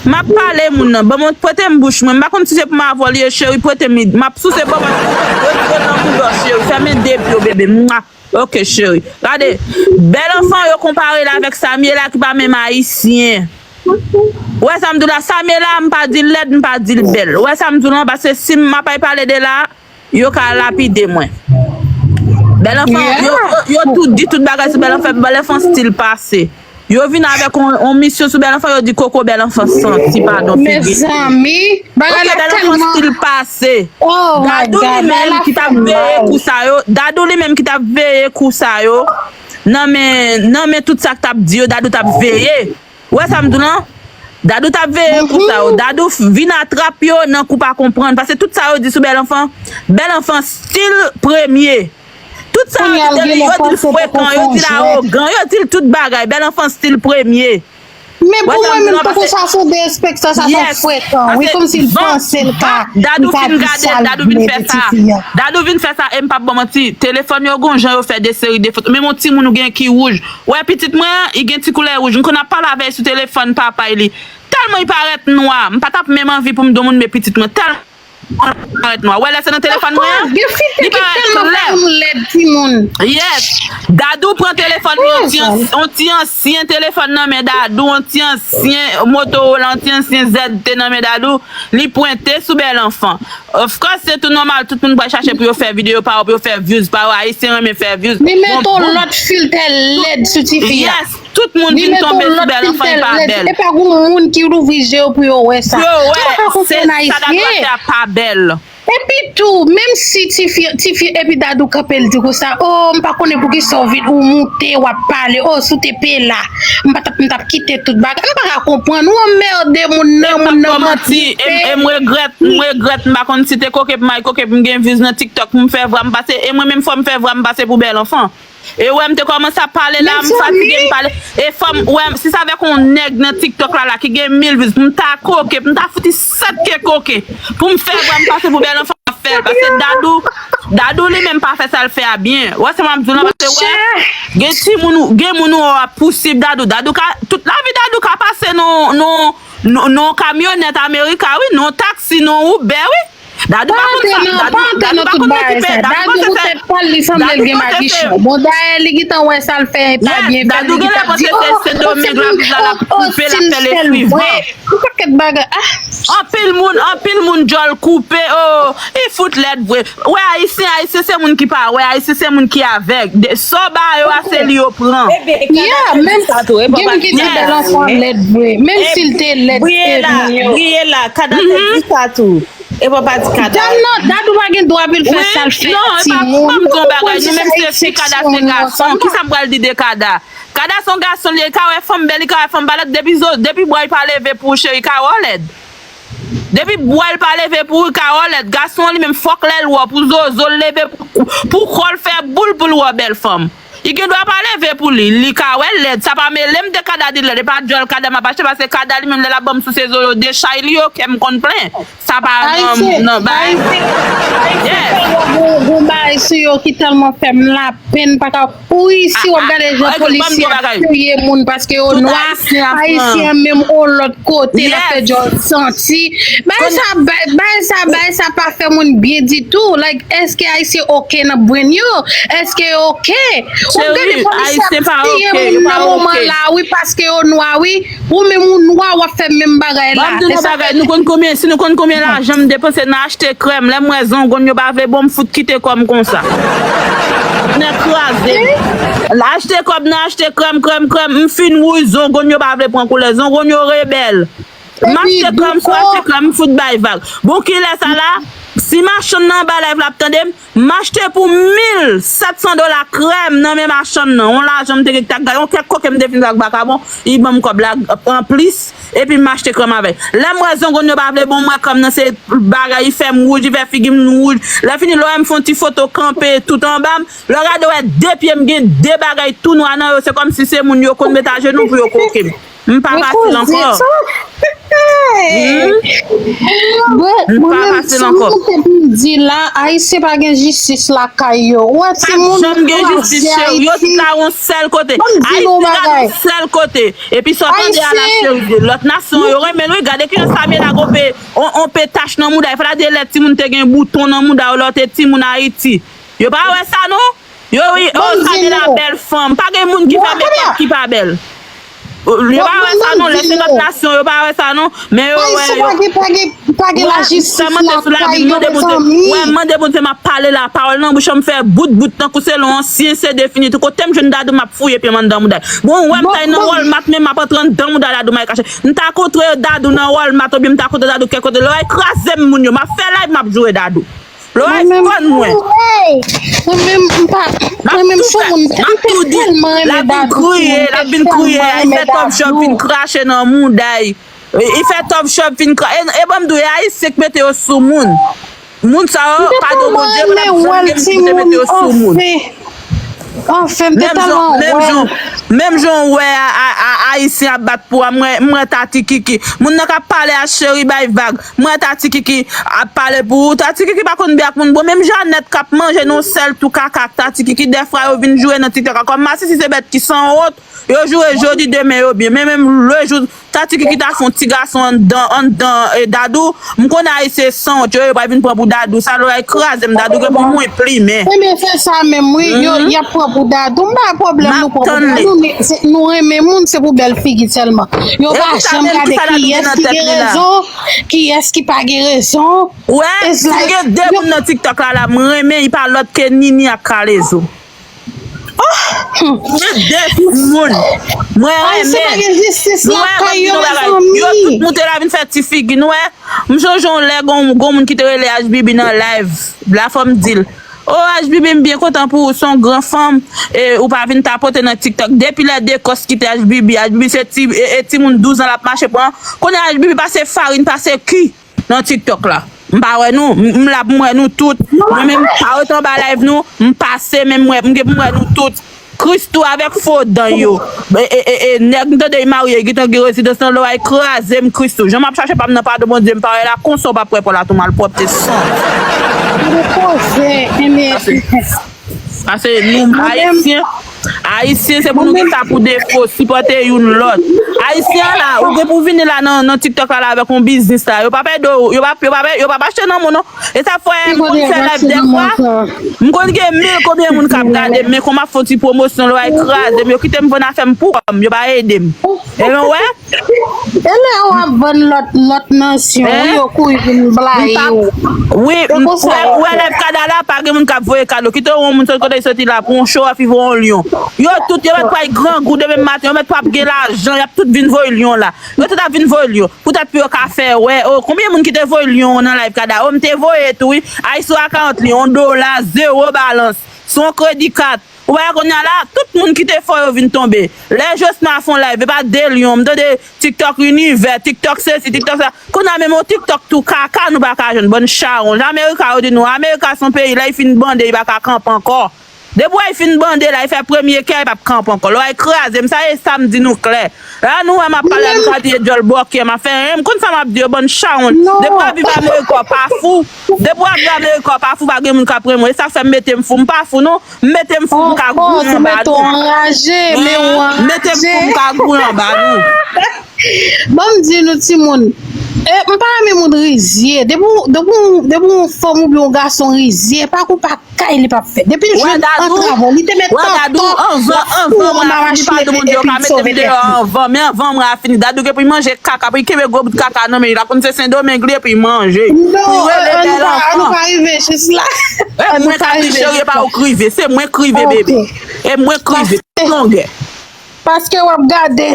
M ap pale moun nan. Ban mwen, prete m bouch mwen. M pa konn si se pou m avè w li ye, cheri, prete m li. M ap souse, ban mwen, retire l nan boudò, cheri. Fèmen de pye w, bebe. Mwa. Ok, cheri. Gade, Bèl Anfan, yo konpare l avèk Samyela ki pa menm Ayisyen. Ou wè sa m di w la, Samyela, m pa di l lèd, m pa di l bèl. Ou wè sa m di w lan, paske si m ap pale de la, yo ka lapide mwen. Bèl Anfan, yo, yo, yo tout di tout bagay sou Bèl Anfan, Bèl Anfan still pase. Yo vin avèk on, on misyon sou Bèl Anfan, yo di koko Bèl Anfan santi, padon, figi. Mezanmi, bagay la tèlman. Ok, Bèl Anfan still pase. Oh my God, Dadou li menm ki t ap veye kou sa yo, Dadou li menm ki t ap veye kou sa yo, nan men, nan men tout sa k t ap di yo, Dadou t ap veye. Ou wè sa m di w lan? Dadou t ap veye kou sa yo. Dadou vin atrap yo nan kou pa konprann. Paske tout sa yo di sou Bèl Anfan, Bèl Anfan still premye. Tout sa yo di, yo di l frekan, yo di l awogan, yo di l tout bagay. Bèl Anfan still premye. Men pou mwen menm, tankou sa se yon derespektan, sa se yon frekan. Wi, kòmsi l panse l ka, li ka di sa l vle de tifi an. Dadou vin fè sa, e m p ap ba w manti, telefòn yo gon jan yo fè de seri de foto. Menm yon timoun ou gen ki wouj. Ou wè pitit mwen an, li gen ti koulè wouj. M konn ap pale avè l sou telefòn papa li. Tèlman li parèt nwa, m pa t ap menm anvi pou m di yon moun men pitit mwen. Tèlman li parèt nwa. Ou wè lè se nan telefòn mwen an, li parèt klè. Yes. Dadou pran telefòn li, yon ti ans-, yon ti ansyen telefòn nan men Dadou, yon ti ansyen Motorola, yon ti ansyen Z T nan men Dadou. Li pwente sou Bèl Anfan. Of course, se tou nòmal, tout moun pral chache pou yo fè videyo pa yo, pou yo fè views pa yo. Ayisyen renmen fè views. Li mete yon lòt filtè lèd sou tifi a. Yes, tout moun vin tonbe sou Bèl Anfan, li pa bèl. E pa gon moun ki louvri je yo pou yo wè sa. Yo wè, se sa Dadou ap fè a pa bèl. Epi tou, menm si tifi, tifi epi Dadou kanpe, l di konsa, "Oh, m pa konnen poukisa w vin, ou moute, w ap pale, oh, si w te pe la, m pa t ap, m t ap kite tout bagay." M pa ka konprann, ou anmède moun nan, moun nan manti, e, e m regrèt, m regrèt, m pa konn si te koke pou m al koke pou m gen views nan TikTok pou m fè vwa m pase, e mwen menm fò m fè vwa m pase pou bèl anfan. E wè, m te kòmanse ap pale la, m fatige m pale. E fò m, wè, si se avèk yon nèg nan TikTok la, la, ki gen mil views, m ta koke, m ta fouti sèt ke koke. Pou m fè vwa m pase pou bèl anfan, m ap fè l. Paske Dadou, Dadou li menm pa fè sa l fè a byen. Wè, se m ap di w lan, paske wè, gen timoun, gen moun ou ap pousib Dadou. Dadou ka, tout lavi Dadou ka pase nan, nan, nan, nan kamyonèt Amerika, wi, nan taksi, nan Uber, wi. Dadou pa konn sa. Dadou, Dadou pa konn okipe. Dadou panse se, Dadou panse se, bon, dayè, li gentan wè sa l fè e pa byen fè, Dadou genlè panse se Sendomeng lavi la l ap koupe, l ap fè leswivman. Yon pakèt bagay. Anpil moun, anpil moun djòl koupe, oh, li fout lèd vre. Wè, Ayisyen, Ayisyen se moun ki pa wè, Ayisyen se moun ki avèg. Sa w ba yo a, se li yo pran. Yeah, menm gen moun ki di bèl anfan lèd vre. Menm si l te lèd, se moun yo. Briye la, Kada te di sa tou. E pa pa di Kada. Dam nan, Dadou pa gen dwa pou l fè sa l fè a timoun. Non, e pa, ban m di yon bagay, nou menm se fi, Kada se gason. Kisa m pral di de Kada? Kada se yon gason, li ka wè fanm bèl, li ka wè fanm pa lèd, depi zo, depi bwa l pa leve pou ou, cheri, ka wè w lèd. Depi bwa l pa leve pou ou, li ka wè w lèd. Gason an li menm, fòk lè l wè w pou zozo l leve, pou, pou kò l fè boul pou l wè w bèl fanm. Li gen dwa pa leve pou li, li ka wè l lèd. Sa pa mele m de Kada di l lèd. E pa djòl Kada m ap achte, paske Kada li menm, lè l ap ban m souse zo yo, dechay li yo, kè m konn plen. Sa pa nan, nan bay. Yes. Gon, gon bagay sou yo ki tèlman fè m lapenn, pa ka. Wi, si w ap gade jan polisye ap touye moun paske yo nwa, Ayisyen an menm yon lòt kote, l ap fè djòl santi. Bagay sa, bagay, bagay sa, bagay sa pa fè moun byen ditou. Like, èske Ayisyen oke nan brenn yo? Èske yo oke? W ap gade polisye ap tiye moun nan moman la, wi, paske yo nwa, wi. Ou menm ou nwa, w ap fè menm bagay la. Ban m di nou yon bagay, nou konn konbyen, si nou konn konbyen lajan m depanse nan achte krèm, lè m wè zongonn yo pa vle bon, m fout kite kò m konsa. Nèk kraze. L achte kòb nan achte krèm, krèm, krèm, m fin wouy, zongonn yo pa vle pran koulè, zongonn yo rebèl. M achte krèm, sou achte krèm, m fout bay vag. Bon, kilè sa la? Si machann nan anba live la ap tande m, m achte pou mil sèt san dola krèm nan men machann nan. Yon lajan m te gen ki t ap gaye, yon kèk koke m te fin fè ak vakabon, li ban m kòb la anplis, epi m achte krèm avè l. Lè m wè zongonn yo pa vle bon, m wè krèm nan se bagay, li fè m wouj, li fè figi m wouj. Lè fini, lè w wè m fè yon ti foto kanpe tout anba m, lè w gade w wè de pye m gen de bagay tou nwa nan yo, se kòmsi se moun yo konn met ajenou pou yo koke m. M pa fasil ankò. M pa fasil ankò. Di la, Ayisyen pa gen jistis lakay yo. Ou wè timoun kraze Ayiti. Yo tout la yon sèl kote. Ayiti la yon sèl kote. Epi sa w tande a la cheri de lòt nasyon yo renmen l wi. Gade kijan Samyela gon pe, on, on pe tach nan mouda. Fò ta di lè timoun te gen bouton nan mouda yo lè w te timoun Ayiti. Yo pa wè sa non. Yo wi, oh, Samyela bèl fanm. Pa gen moun ki fè mekòp ki pa bèl. Yo pa wè sa non, lè se lòt nasyon, yo pa wè sa non. Men yo wè yo. Ayisyen pa gen, pa gen, pa gen lajistis lakay yo, mezanmi. Wè, mande Bondye m ap pale la, pawòl nan bouch an m fè bout bout tankou se lon ansyen se defini tou. Kote m jwenn Dadou m ap fouye pye m anndan mouda l. Bon, wè m ta nan Walmart men m ap antre anndan mouda Dadou m al kache. M ta kontre Dadou nan Walmart oubyen m ta kontre Dadou kèk kote. Lè w al kraze m moun yo, m ap fè live m ap joure Dadou. Lò ay fòn mwen. Mwen menm, m pa, mwen menm sou moun, m te tèlman renmen Dadou, timoun, m te tèlman renmen Dadou. L ap vin kriye, l ap vin kriye, l ap vin kriye, l ap vin krache nan mouda y. Li fè Top Shop vin krache. E, e ban m di w, e Ayisyen k mete yo sou moun. Moun sa yo, padon Bondye, pa t ap janm gen moun ki te mete yo sou moun. Anfen, m te tèlman wè. Menm jan w wè a, a, a, Ayisyen ap bat pou a, m wè, m wè Tati Kiki. Moun nan k ap pale a cheri bay vag. M wè Tati Kiki ap pale pou ou. Tati Kiki pa konn byen ak moun. Bon, menm Janèt k ap manje nan yon sèl tou kaka ak Tati Kiki, dèfwa yo vin joure nan TikTok la. Kòm masisi se bèt ki sanwont, yo joure jodi, demen yo byen. Men menm lejou Tati Kiki ta fè yon ti gason anndan, anndan, e, Dadou. M konnen Ayisyen sanwont yo, yo pral vin pran pou Dadou. Sa lòrèy kraze m, Dadou gen pou mouri plimen. Ebyen, se sa menm, wi. Yo, y ap pran pou Dadou. M pa gen pwoblèm nou pran pou Dadou. Nou, se, nou renmen moun, se pou bèl figi sèlman. Yo pa janm gade kiyès ki gen rezon, kiyès ki pa gen rezon. Wè, si gen de moun nan TikTok la, la, m renmen, li pa lòt ke Nini ak Kalezo. Oh! Gen de moun. Mwen renmen. Ayisyen pa gen jistis lakay yo, mezanmi. Yo tout moute la vin fè ti figi. Nou wè, m sonje yon lè gon, gon moun ki te rele H B B nan live. La fò m di l. O H B B, m byen kontan pou ou, se yon gran fanm. E ou pa vin tapote nan TikTok. Depi lè Dekòs kite H B B, H B B se ti, e, e timoun douz an l ap mache pran. Kounye a H B B pase farin, pase ki nan TikTok la. M pa wè nou, m, m la pou m wè nou tout. Mwen menm, pa rete anba live nou, m pase, men m wè, m gen pou m wè nou tout. Christoo avèk fo dan yo. E, e, e, e, nèg m tande y marye, gentan gen rezidans nan lwa, y kraze m, Christoo. Jan m ap chache pa m nan padon Bondye, m pa wè la, konsa w p ap wè pòl la tou malpwòpte san. Ou koze, enben. Pase nou, Ayisyen, Ayisyen se pou nou gen sa pou defo, sipòte youn lòt. Ayisyen an la, ou gen pou vini la nan, nan TikTok la, la avèk yon biznis la. Yo p ap ede w, yo p ap, yo p ap, yo p ap achte nan moun non. E sa fè m konn fè live dèfwa. M konn gen mil konbyen moun k ap gade m, men kon m ap fè yon ti pwomosyon, lè w al kraze m, yo kite m vann afè m pou kò m, yo pa ede m. Ebyen, w wè? E lè w ap vann lòt, lòt nasyon, wi, yo kouri vin blayi w. Wi, m wè, wè live Kada la, pa gen moun k ap voye kado. Kite yon moun sot kote l soti la, pou yon show off, li voye yon lyon. Yo tout, yo mèt pral grangou demen maten, yo mèt p ap gen lajan, y ap tout vin voye lyon la. Yo tout ap vin voye lyon. Poutèt pou yo ka fè wè, o, konbyen moun ki te voye lyon nan live Kada? O, m te voye tou, wi. Ayisyen a karant lyon, yon dola, zewo balans. Sou yon kredi kat. Ou wè kounye a la, tout moun ki te fò yo vin tonbe. Lè Josma fè yon live, e pa de lyon, m tande TikTok inivè, TikTok sesi, TikTok sa. Kounye a menm yon TikTok tou kaka nou pa ka jwenn, bann chawonj. Amerika yo di nou, Amerika se yon peyi, lè y fin bande, y pa ka kanpe ankò. Depi w wè y fin bande la, y fè premye kè, y p ap kanpe ankò. Lè w wè y kraze m, sa e sa m di nou klè. La nou wè m ap pale a nou ka tiye djòl bòkyè, m ap fè, en, m konn sa m ap di yo, bann chawonj. Depi w ap viv Amerika, w pa fou. Depi w ap viv Amerika, w pa fou, pa gen moun k ap renmen w. E sa k fè m mete m fou, m pa fou non. M mete m fou pou m ka gouye anba nou. Mete m fou pou m ka gouye anba nou. Ban m di nou timoun, e, m pa renmen moun rizye. Depi w, depi w, depi w yon fanm oubyen yon gason rizye, pa kou pa kay li p ap fè. Depi l jwenn antravo, li te mèt tòtò, l ap kouri anba machin epi, epi l sove tèt li. Anvan, men anvan mwen a fini. Dadou gen pou l manje kaka, pou l kenbe gwo bout kaka nan men l, la konn se Sendomeng li epi l manje. Non, pou l rele bèl anfan. Annou pa rive jis la. E mwen ka di cheri, e pa ou k rive, se mwen k rive, bebe. E mwen k rive, tout longè. Paske w ap gade,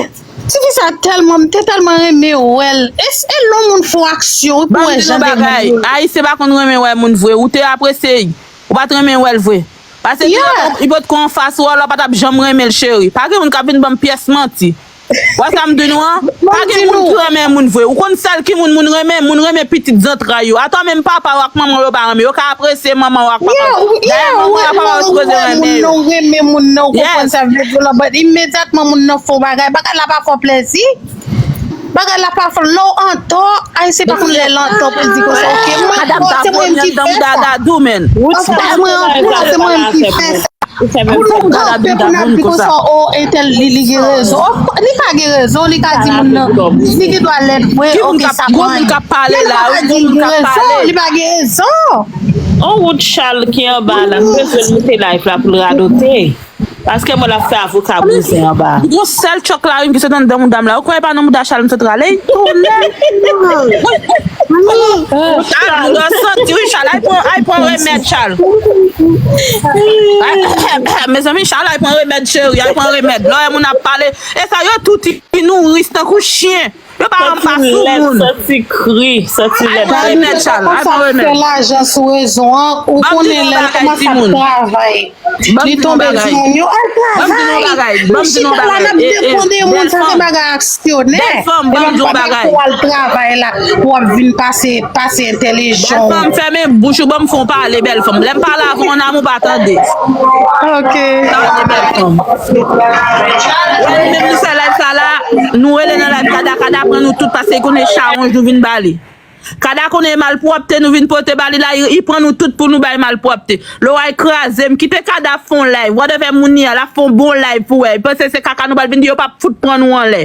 tifi sa tèlman, m te tèlman renmen wè l. E, e lè yon moun fè w aksyon, wi, pou wè jan de moun yo ye. Ayisyen pa konn renmen wè moun vre. Ou te apresye l, ou pa t renmen wè l vre. Paske si li potko anfas ou, alò w pa t ap janm renmen l, cheri. Pa gen moun k ap vin ban m pyès manti. Wè sa m di nou an? Pa gen moun ki renmen moun vre. Ou konn sèl ki moun moun renmen? Moun renmen pitit zantray yo. Atò menm papa w ak manman w yo pa renmen. Yo ka apresye manman w ak papa w. Dayè manman w ak papa w yo sipoze renmen yo. Ou renmen moun nan, ou konprann sa vle di w la, but imedyatman moun nan fè w bagay, bagay la pa fè w plèzi. Bagay la pa fè w, lè w antò, Ayisyen pa konn lè l antò pou l di konsa, ok, mwen antò, se mwen menm ki fè sa. Of course, mwen antò, se mwen menm ki fè sa. Pou nou kanpe, pou n ap di konsa, o, entèl li, li gen rezon. Li ka gen rezon, li ka di moun nan, li gen dwa lèd vre, ok, sa pa anyen. Men li pa ka di li gen rezon, li pa gen rezon. On wout Chal ki anba la, m bezwen l moute live la pou l radote. Paske mwen l ap fè avoka bouzen anba. Yon sèl chòk larim ki sot anndan mouda m la. Ou kwè e pa nan mouda Chal m sot rale? Tonnè! Chal, mouda w santi, wi, Chal. Ay pran, ay pran remèd, Chal. Mezanmi, Chal, ay pran remèd, cheri. Ay pran remèd. Lè w wè moun ap pale, e sa yo tout ti nouris tankou chen. Yo pa anfas sou moun. Santi kri, santi lèd. Ay pran remèd, Chal. Ay pran remèd. Fè lajan sou rezo an, ou konnen lè l kòmanse ap travay. Li tonbe di moun yo al travay. Chita la n ap defann de moun, sa se bagay aksyonè. E lòt pa gen pou al travay la, w ap vin pase, pase entèlijan. Bèl fanm, fèmen bouch ou, ban m fè w pale, bèl fanm. Lè m pale avè w an amou, pa tande. Ok. Tande, bèl fanm. Wè, nou menm nou fè live sa la, nou rele nan live Kada, Kada pran nou tout paske li konnen chawonj nou vin ba li. Kada konnen e malpwòpte nou vin pote ba li la, li, li pran nou tout pou nou bay malpwòpte. Loway kraze m, kite Kada ap fè yon live. Whatever moun li ye a, l ap fè yon bon live pou wè. Li panse se kaka nou pral vin di, yo p ap fout pran nou anlè.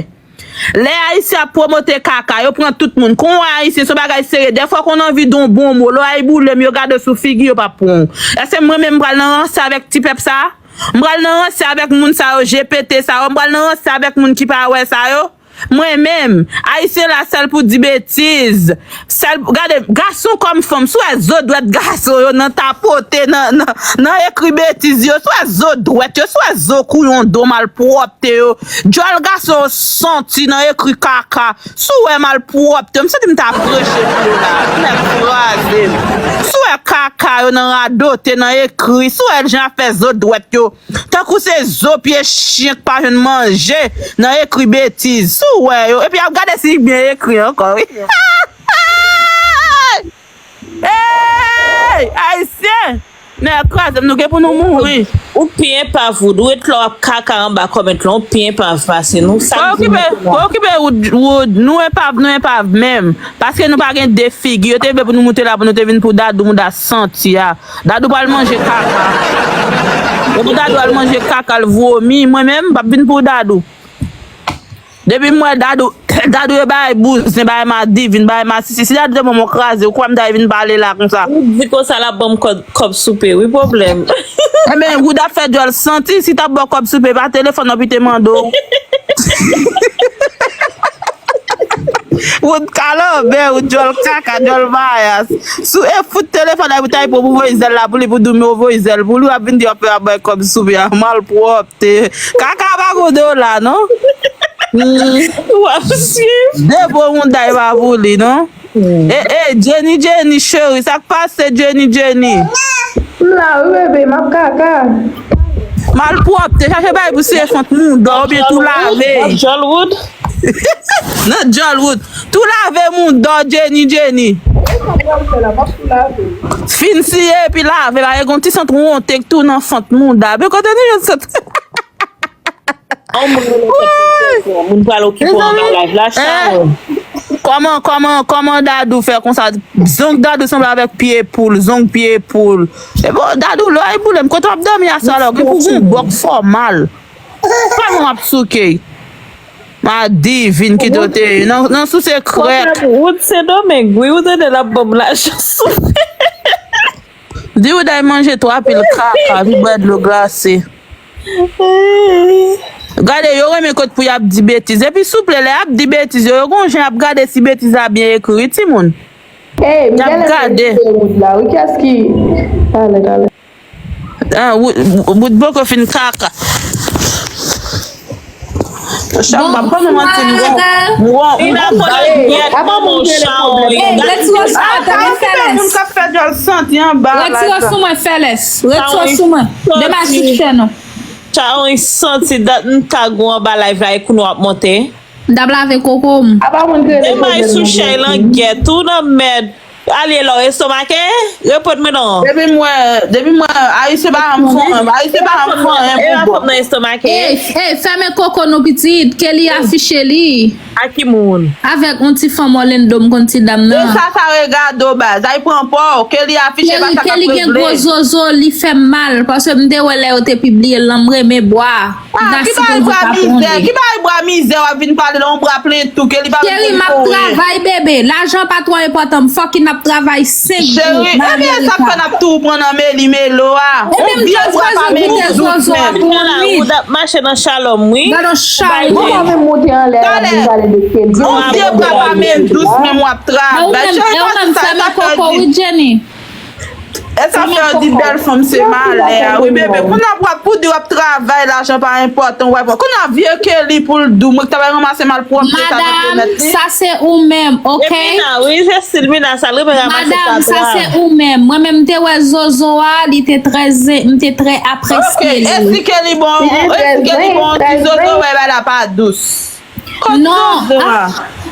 Lè Ayisyen ap pwomote kaka, yo pran tout moun. Kon w wè Ayisyen, se yon bagay serye. Dèfwa konn anvi di yon bon mo. Loway boule m, yo gade w sou figi, yo p ap pran w. Èske mwen menm m pral nan ranse avèk ti pèp sa a? M pral nan ranse avèk moun sa yo, G P T sa yo? M pral nan ranse avèk moun ki pa wè sa yo? Mwen menm, ayisyen la sèl pou di betiz. Sèl, gade, gason kòm fanm, si w wè zo dwèt gason yo nan tapote, nan, nan, nan ekri betiz yo, si w wè zo dwèt yo, si w wè zo kouyon do malpwòpte yo, djòl gason yo santi nan ekri kaka, si w wè malpwòpte yo, m santi m ta preche pou yo la, nèg kraze m. Si w wè kaka yo nan radote, nan ekri, si w wè jan y ap fè zo dwèt yo, tankou se zo pye chen k pa jwenn manje nan ekri betiz. Si w wè yo, epi y ap gade si byen ekri ankò, wi. Hey! Ayisyen! Nèg kraze m, nou gen pou nou mouri. Ou pi enpav, Wood. Ou ret la w ap kaka anba kòmèt lan. Ou pi enpav pase nou. Sa k di nou? Pa okipe, pa okipe, Wood, Wood. Nou enpav, nou enpav menm. Paske nou pa gen de figi. Yo te vle pou nou moute la, pou nou te vin pou Dadou mouda santi a. Dadou pral manje kaka. Depi Dadou al manje kaka, l vomi. Mwen menm, m p ap vin pou Dadou. Depi m wè Dadou, Dadou yo bay bouzen, bay madivin, bay masisi. Si Dadou te ban m yon kraze, ou kwè m ta vin pale la konsa? Ou di konsa l ap ban m kòb, kòb soupe, wi pwoblèm. Enben, Wood ap fè djòl santi, si t ap ba w kòb soupe, pa telefòn w ap te mande w. Wood kalanbè, Wood djòl kaka, djòl mayas. Si w e fout telefòn la, ou ta pran pou voye zèl la pou li, pou di w, men w voye zèl pou li, w ap vin di w ap fè, ap bay kòb soupe a, malpwòpte. Kaka pa gon dola, non? W ap swiv. De bon moun day pa pou li, non? E, e, Jenny, Jenny, cheri, sa k pase, Jenny, Jenny? M la, wi, bebe, m ap kaka. Malpwòpte, chache bay pou siye fant mouda w oubyen tou lave. Nan djòl Wood. Nan djòl Wood. Tou lave mouda w, Jenny, Jenny. Fin siye epi lave, pa gen yon ti sant wonte k tou nan fant mouda. Men kote nou jwenn sant? An moun rele tèt li telefòn, moun pral okipe w anba live la, Sharon. Kòman, kòman, kòman Dadou fè konsa? Zong Dadou sanble avèk pye poul, zong pye poul. E bon, Dadou, lè w boule m, kote w ap dòmi aswè la? Gen pou gon bòk fòmal. Kòman w ap souke? Madivin ki dote nan, nan sou sekrè. Wood Sendomeng, wi, ou tande l ap ban m lajan soupe. Di ou day manje twa pil kaka, epi bwè dlo glase. Gade, yo renmen kot pou y ap di betiz. Epi souple, lè y ap di betiz yo, yo gon jan y ap gade si betiz la byen ekri, wi, timoun. Ey, m genlè te kite Wood la, wi, kiyès ki... Talè, talè. Ah, Wood, Wood poko fin kaka. Chan, m ap ban nou manti, m gon, m gon, m gon bay. Ey, retire w sou mwen, fè lès. Moun k ap fè djòl santi anba live la. Retire w sou mwen, fè lès. Retire w sou mwen. De majik fè non. Chan, santi dat m ta gou anba live la, e kounye w ap monte. M t ap lave koko m. Apa moun k rele pwoblèm nan sou chèy lan gèt ou nan mèd. Ale la w estomake? Reponn mwen non. Depi m wè, depi m wè, Ayisyen pa janm fè anyen, Ayisyen pa janm fè anyen pou bon. Ey, ey, fèmen koko nou pitit, Kelly afiche li. A ki moun? Avèk yon ti fanm Orlando, m konn ti dam nan. E sa, sa regade w baz, ay pran pa w, Kelly afiche pa sa k ap regle. Kelly gen gwo zozo, li fè m mal, paske m te wè lè yo te pibliye l lan, m renmen bwa. Ah, ki bagay bwa mizè, ki bagay bwa mizè w ap vin pale la, yon bwa plen tou, Kelly pa menm konn kouri. Cheri, m ap travay, bebe. Lajan pa twò enpòtan, m fucking ap travay senk jou nan Amerika. Cheri, ebyen, sa k fè n ap tou pran nan meli melo a? Yon vye bwa pa menm dous menm. Ou t ap mache nan Shalom, wi. Gade yon chay. Ou pa menm monte anlè a, vin pale de Kelly. Yon vye bwa pa menm dous menm, w ap travay. Cheri, pa di sa, e sa k fè w di. E sa fè yo di bèl fanm se malè a, wi, bebe. Kounye a w ap pou di w ap travay, lajan pa enpòtan, w ap, kounye a vye Kelly pou l di w, mwen ki ta pral ranmase malpwòpte sa nan fenèt li. Madanm, sa se ou menm, oke? Epi nan, wi, se stil Mina sa, l renmen ranmase sa. Madanm, sa se ou menm. Mwen menm, m te wè zozo a, li te trè zen, m te trè apresye li. Oke, e si Kelly bon, e si Kelly bon, ti zozo, wè, bagay la pa dous. Non. Ah,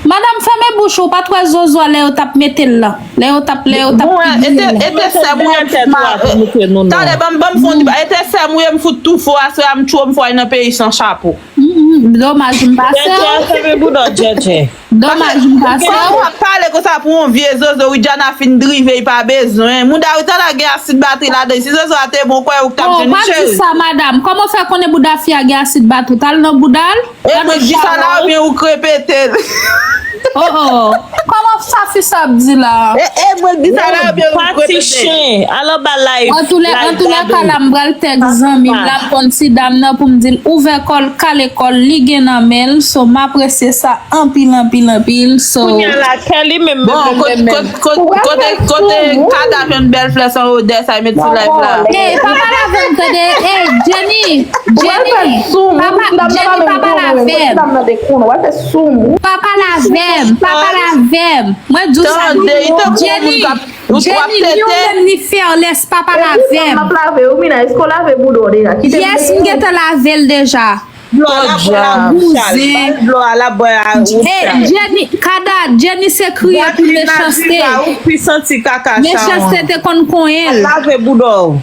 madanm, fèmen bouch ou, ou pa t wè zozo a lè yo t ap mete l la. Lè yo t ap, lè yo t ap pibliye l la. Bon, e te, e te sè m ou ye m fout ma-, talè, ban m, ban m fè yon ti ba-, e te sè m ou ye m fout tou fò, aswè a m tchwo m fò al nan peyi san chapo. Mm, mm, domaj m pa sè w. Fèmen bouda w, djèdjè. Domaj m pa sè w. Ou ap pale konsa pou yon vye zozo, Widiana fin drive, li pa bezwen. Mouda Widiana gen asid batri ladan, si zozo a te bon, kwè ou k t ap jwenn li, cheri. Oh, pa di sa, madanm. Kòman w fè konnen bouda fi a gen asid batri? T al nan bouda l? E mwen k di sa la oubyen ou k repete l? Oh, oh. Kòman sa fi sa ap di la? E, e, mwen di sa la, ebyen, ou pati chen. Al anba live. An tou lè, an tou lè ka la, m pral tèks zanmi m la, m konn ti dam nan pou m di l ouvè kò l, kale kò l, li gen nan men l. So, m apresye sa anpil, anpil, anpil. So, kounye a la, kè li menm, bon, menm, menm, menm. Kote, kote, kote Kada jwenn bèl flè san odè sa, e met sou live la. Ey, pa pale avè m, tande. Ey, Jenny, Jenny, pa pa, Jenny, pa pale avè m. Pa pale avè m, pa pale avè m. Mwen di w sa. Tande, li tankou moun k ap, ou t ap tete. Jenny, ni w menm ni fearless, pa pale avè m. Yes, m gentan lave l deja. Dlo a l ap bwè la Woodshall. Bouzen. Ba l dlo a l ap bwè la Woodshall. Jenny, Kada, Jenny se kriye pou mechanste. Ou pi santi kaka Sharon. Mechanste te konn konyen l. Al lave bouda w.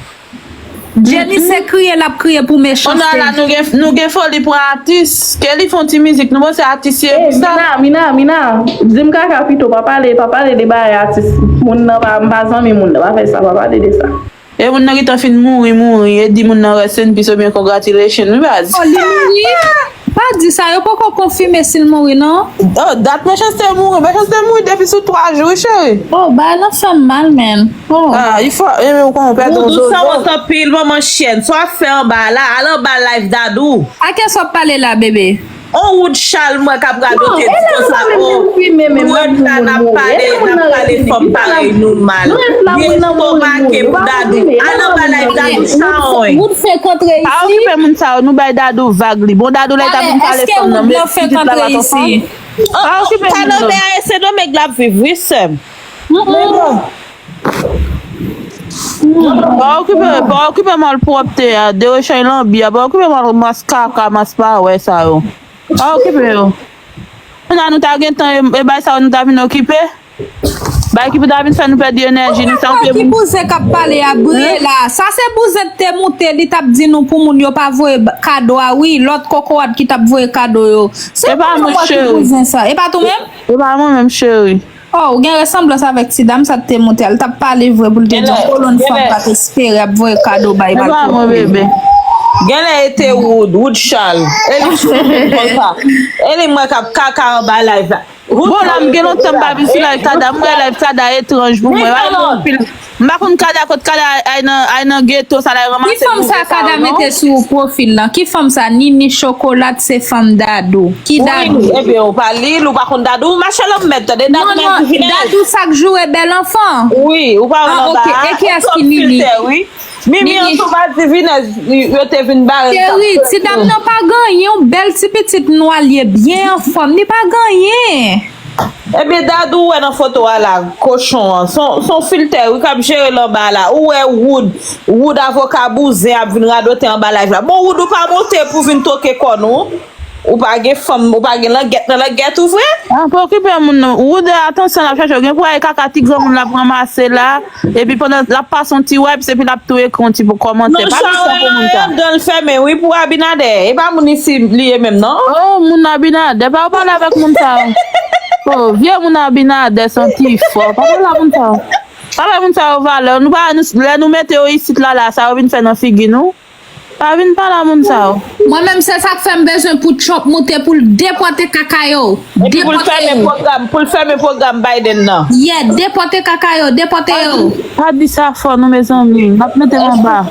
Jenny se kriye l ap kriye pou mechanste. Kounye a la, nou gen, nou gen foli pou atis. Ke li fè yon ti mizik, nou panse atis ye pou sa. Mina, Mina, Mina, di m kaka pito, pa pale, pa pale de bagay atis. Moun nan pa, m pa zanmi moun nan, pa fè sa, pa pale de sa. E moun nan gentan fin mouri, mouri, e di moun nan rest in peace oubyen congratulation, wi baz. Oh, li mouri? Pa di sa, yo poko konfime si l mouri, non. Oh, dat Mechanste mouri, Mechanste mouri depi sou twa jou, wi cheri. Oh, bagay lan fè m mal, man. Oh. Ah, il faut, e men ou konnen ou pèdi yon zozo. Doudou, sa wont anpil, manman chyèn. Sa w ap fè anba a la, al anba live Dadou. A kiyès w ap pale la, bebe? On Woodshall mwen k ap radote di konsa, oh, nou rèt la n ap pale, n ap pale fanm parèy nou mal. Li estomake pou Dadou. Al anba live Dadou, Sharon. Wood fenk antre isi. Pa okipe moun sa yo, nou bay Dadou vag li. Bon, Dadou la, li t ap vin pale fanm nan, men pitit la pa t yon fanm. Pa okipe moun nan. Kalobè a, e Sendomeng l ap viv, wi, sè m. Men bon. Pa okipe, pa okipe malpwòpte a, derechèy lanbi a, pa okipe mal mas kaka, mas pa wè sa yo. Pa okipe yo. Kounye a nou ta gentan, e, e bay sa yo nou ta vin okipe. Bay ki pou ta vin fè nou pèdi enèji nou, sa okipe moun. Ki bouzen k ap pale a, briye la. Sa se bouzen te moute, li t ap di nou pou moun yo pa voye kado a, wi, lòt kokorat ki t ap voye kado yo. Se pa mwen, cheri. E pa tou menm? E pa mwen menm, cheri. Oh, ou gen resanblans avèk ti dam sa t te moute a. L t ap pale vre pou l te di yon kolonn fanm pa t espere ap voye kado bay malpwòpte. Genlè e te Wood, Wood Charles. E li sou konsa. E li mwen k ap kaka anba live la. Bon, la, m gen lontan m pa vin sou live Kada. M wè live Kada etranj pou mwen. M pa konn Kada, kot Kada ay nan, ay nan geto sa la, ranmase bouzè sa yo, non. Ki fanm sa Kada mete sou pwofil lan? Ki fanm sa? Nini Chocolat se fanm Dadou. Ki Dadou? Wi, ebyen, ou pa li l, ou pa konn Dadou. Mache lanmèd, tande, Dadou nan divinèz. Dadou sa k joure bèl anfan. Wi, ou pa wè l anba a. Ah, ok. E kiyès ki Nini? Mimi an tou pa divinèz, yo te vin bare l. Cheri, ti dam nan pa gen anyen, yon bèl ti pitit nwa l ye, byen anfòm, li pa gen anyen. Ebyen, Dadou, ou wè nan foto a la, kochon an. Se yon, se yon filtè, wi, k ap jere l anba la. Ou wè Wood, Wood avoka bouzen ap vin radote anba live la. Bon, Wood, ou pa monte pou vin toke kò nou. Ou pa gen fanm, ou pa gen langèt nan langèt ou vre? Ah, pa okipe moun non. Wood, atansyon l ap chache w. Gen pou ay kaka ti granmoun l ap ranmase la. Epi pandan l ap pase yon ti wipes, epi l ap tou ekri yon ti kòmantè. Pa gen tan pou moun sa. Non, Sharon, dan l fèmen, wi, pou Abinader. E pa moun isi li ye menm, non? Oh, moun Abinader. Pa pale avèk moun sa yo. Oh, vye moun Abinader, santi fò. Pa pale a moun sa yo. Pa bay moun sa yo valè. Nou pa, nou, lè nou mete yo isit la, la, sa yo vin fè nan figi nou. Pa vin pale a moun sa yo. Mwen menm, se sa k fè m bezwen pou Trump moute pou l depòte kaka yo. Epi pou l fèmen pwogram, pou l fèmen pwogram Biden nan. Yeah, depòte kaka yo, depòte yo. Pa di sa fò non, mezanmi. N ap mete l anba.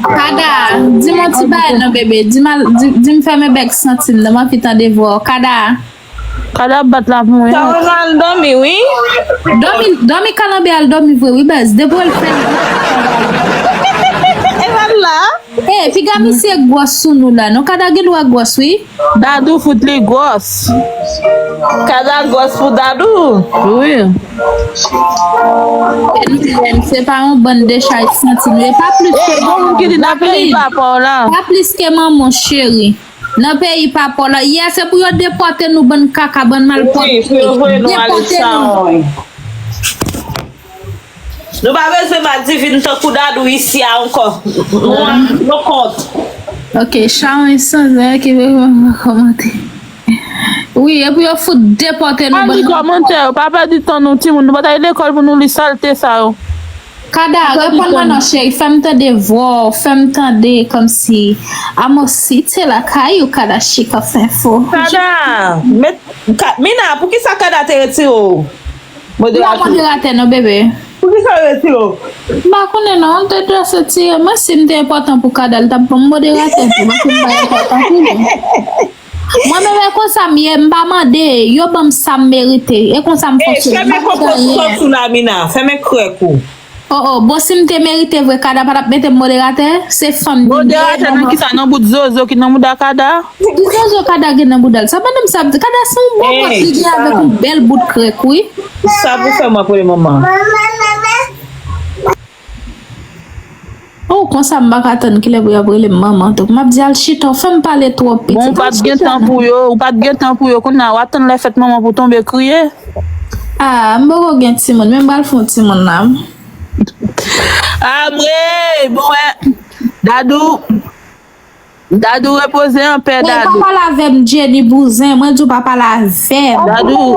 Kada, di m yon ti bagay non, bebe. Di m al, di, di m fèmen bèk santi m nan, m anvi tande vwa w. Kada. Kada ap bat la pou mwen. Sa w al dòmi, wi. Dòmi, dòmi kalanbè al dòmi vre, wi, baz. Depi w al fè. E pa la. Eh, piga misye gwòs sou nou la, non? Kada gen dwa gwòs, wi. Dadou fout li gwòs. Kada gwòs pou Dadou. Wi. E nou menm, se pa yon bann dechay santi nou. E pa plis ke, eh, bon, moun ki di nan peyi papa w la. Pa plis ke manman cheri. Nan peyi papa w la. Yè, se pou yo depòte nou, bann kaka, bann malpwòpte. Wi, pou yo voye nou ale Sharon. Depòte nou. Nou pa bezwen madivin tankou Dadou isi a ankò. Nou an, nou kont. Ok, Sharon sanzè ki vle kòmante. Wi, e pou yo fout depòte nou, bann malpwòpte. Pa li kòmantè yo, pa pèdi tan nou, timoun. Nou pa t al lekòl pou nou li salte sa yo. Kada, reponn mwen non, cheri. Fè m tande vwa w, fè m tande kòmsi Amos City lakay ou, Kada Chic of Info. Kada, met, ka, Mina, poukisa Kada te retire w? Ou pa moderatè. Moderatè non, bebe. Poukisa yo retire w? M pa konnen non, m te dwe retire. Mwen, si m te enpòtan pou Kada, l t ap ban m moderatè tou, paske m pa enpòtan pou li. Mwen menm, e konsa m ye, m pa mande, yo ban m sa m merite. E konsa m fonksyone. Fèmen kòkòt sòt ou la, Mina. Fèmen krèk ou. Oh, oh, bon, si m te merite vre, Kada pa t ap mete m moderatè? Se fanm di m. Moderatè nan kisa? Nan bout zozo ki nan mouda Kada? Ki zozo Kada gen nan bouda l? Sa madanm sa ap di, Kada se yon bon pòt li gen avèk yon bèl bout krèk, wi. Sa pou fè mwen pou li, manman. Oh, konsa m pa ka tann kilè pou y ap rele m manman. Donk, m ap di al chita, w fè m pale twòp, pitit. Bon, ou pa t gen tan pou yo, ou pa t gen tan pou yo. Kounye a, w ap tann lè fèt manman pou w tonbe kriye. Ah, m poko gen timoun, men m pral fè yon timoun la. Amwey, bon, eh, Dadou, Dadou, repoze anpè, Dadou. Pa pale avè m, Jenny Bouzen. Mwen di w pa pale avè m. Dadou.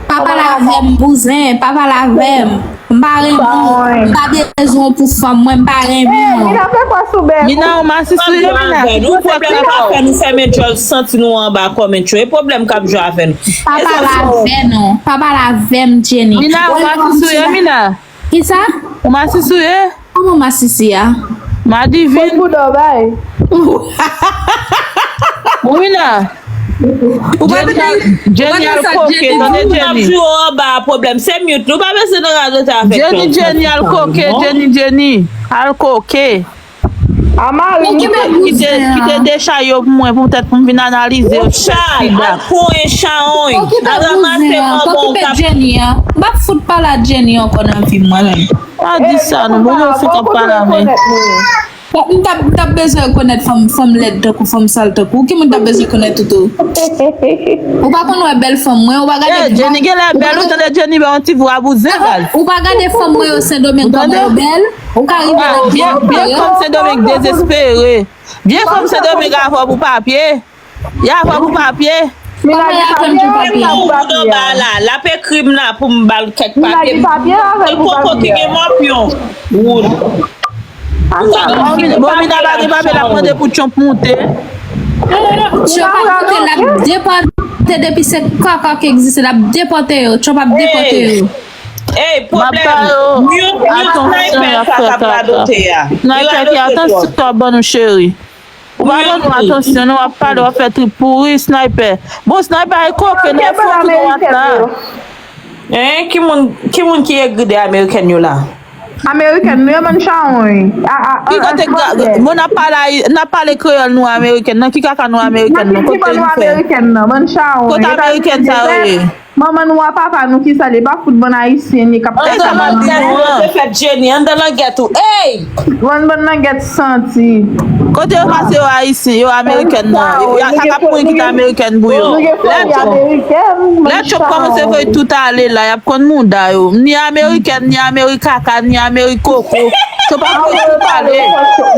Pa pale avè m, Bouzen. Pa pale avè m. M pa renmen w. M pa bezwen w pou fanm mwen. M pa renmen w. Mina, ou masisi w ye, Mina. Ou pwòp la pa fè nou fèmen djòl santi nou anba kòmantè yo. E pwoblèm k ap jwe avè nou. Pa pale avè nou. Pa pale avè m, Jenny. Mina, ou masisi w ye, Mina. Kisa? Ou masisi w ye? Kòman masisi a? Madivin. Kot bouda w bay? Wi, Mina. Ou pa vin nan, Jenny al koke, tande Jenny. Ou pa bezwen nan radote avèk Jenny, Jenny al koke, Jenny, Jenny al koke. A mari m. Kite, kite, kite dechay yo pou mwen, poutèt pou m vin analize yo. Chay, al pran yon chay, al ranmase manman w k ap. Jenny an. M p ap fout pale a Jenny ankò nan vi m, mwen menm. Pa di sa non, bon, mwen fèk ap pale avè. M t ap, m t ap bezwen rekonèt fanm, fanm lèd tankou, fanm sal tankou. Ki moun t ap bezwen konèt ou tou? Ou pa konn wè bèl fanm mwen, ou pa gade. Jenny genlè bèl, ou tande Jenny bay yon ti vwa bouzen, baz. Ou pa gade fanm mwen yo Sendomeng kòman yo bèl? Ou ka rive nan bèl. Vye fanm Sendomeng dezespere. Vye fanm Sendomeng avè w pou papye. Y avè w pou papye. Mina gen papye, Mina gen papye. L ap ekri m la pou m ba l kèk papye. Gen koko ki gen mòpyon. Wood. Bon, Mina pa gen papye, l ap mande pou Trump moute. Trump ap moute, l ap depòte depi se kaka ki egziste, l ap depòte yo. Trump ap depòte yo. Ey, pwoblèm. Mute, mute sniper sa k ap radote a. Sniper ki atansyon w ap ban nou, cheri. Ou pa ban nou atansyon non, w ap pale, w ap fè trip pouri, sniper. Bon, sniper, e koke nan fon tou dwat la. Hein, ki moun, ki moun ki egri de amerikèn yo la? Amerikèn nou yo, bann chawony. Ki kote, bon, n ap pale, n ap pale kreyòl nou amerikèn nan, ki kaka nou amerikèn nan, kote nou fè? Kote amerikèn sa yo ye? Manman nou a papa nou ki sal, e pa fout bann ayisyen ye k ap fè sa. Andan langèt ou, yo te fèt Jenny, andan langèt ou. Ey! Bann, bann langèt santi. Kote yo pase yo ayisyen, yo amerikèn nan. Yo, yo, sa k ap mouri kite amerikèn pou yo. Lè Trump, lè Trump kòmanse voye tout ale la, y ap konn mouda yo. Ni amerikèn, ni amerikaka, ni amerikoko. Trump ap voye tout ale.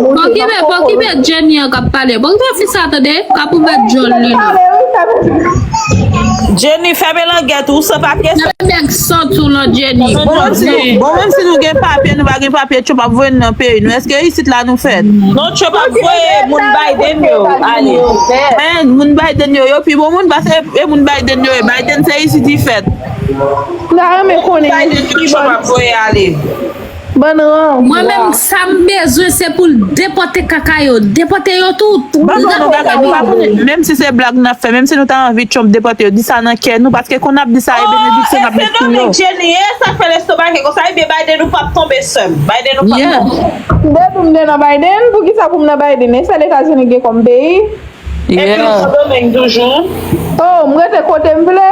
Bon, ki bè, bon, ki bè Jenny an k ap pale? Bon, ki bè fi sa tande? K ap ouvè djòl li la. Jenny, fèmen langèt ou, san papye sa. Nèg santi w lan, Jenny. Bon, menm si nou, bon, menm si nou gen papye, nou pa gen papye, Trump ap voye n nan peyi nou. Èske isit la nou fèt? Non, Trump ap voye moun Biden yo ale. Men, moun Biden yo, yo pi bon moun, paske e moun Biden yo ye. Biden se isit li fèt. Moun Biden yo Trump ap voye ale. Bann rangwa. Mwen menm, sa m bezwen, se pou l depòte kaka yo. Depòte yo tout. Ban nou bagay, nou pa konnen. Menm si se blag n ap fè, menm si nou ta anvi Trump depòte yo, di sa nan kè nou, paske kon n ap di sa, e benediksyon n ap met sou yo. Jenny, e sa k fè lestomak e konsa, ebyen Biden ou p ap tonbe, sè m. Biden ou p ap tonbe. Depi m te nan Biden, poukisa pou m nan Biden? E sèl Etazini gen kòm peyi? Epi ou Sendomeng toujou? Oh, m rete kote m vle.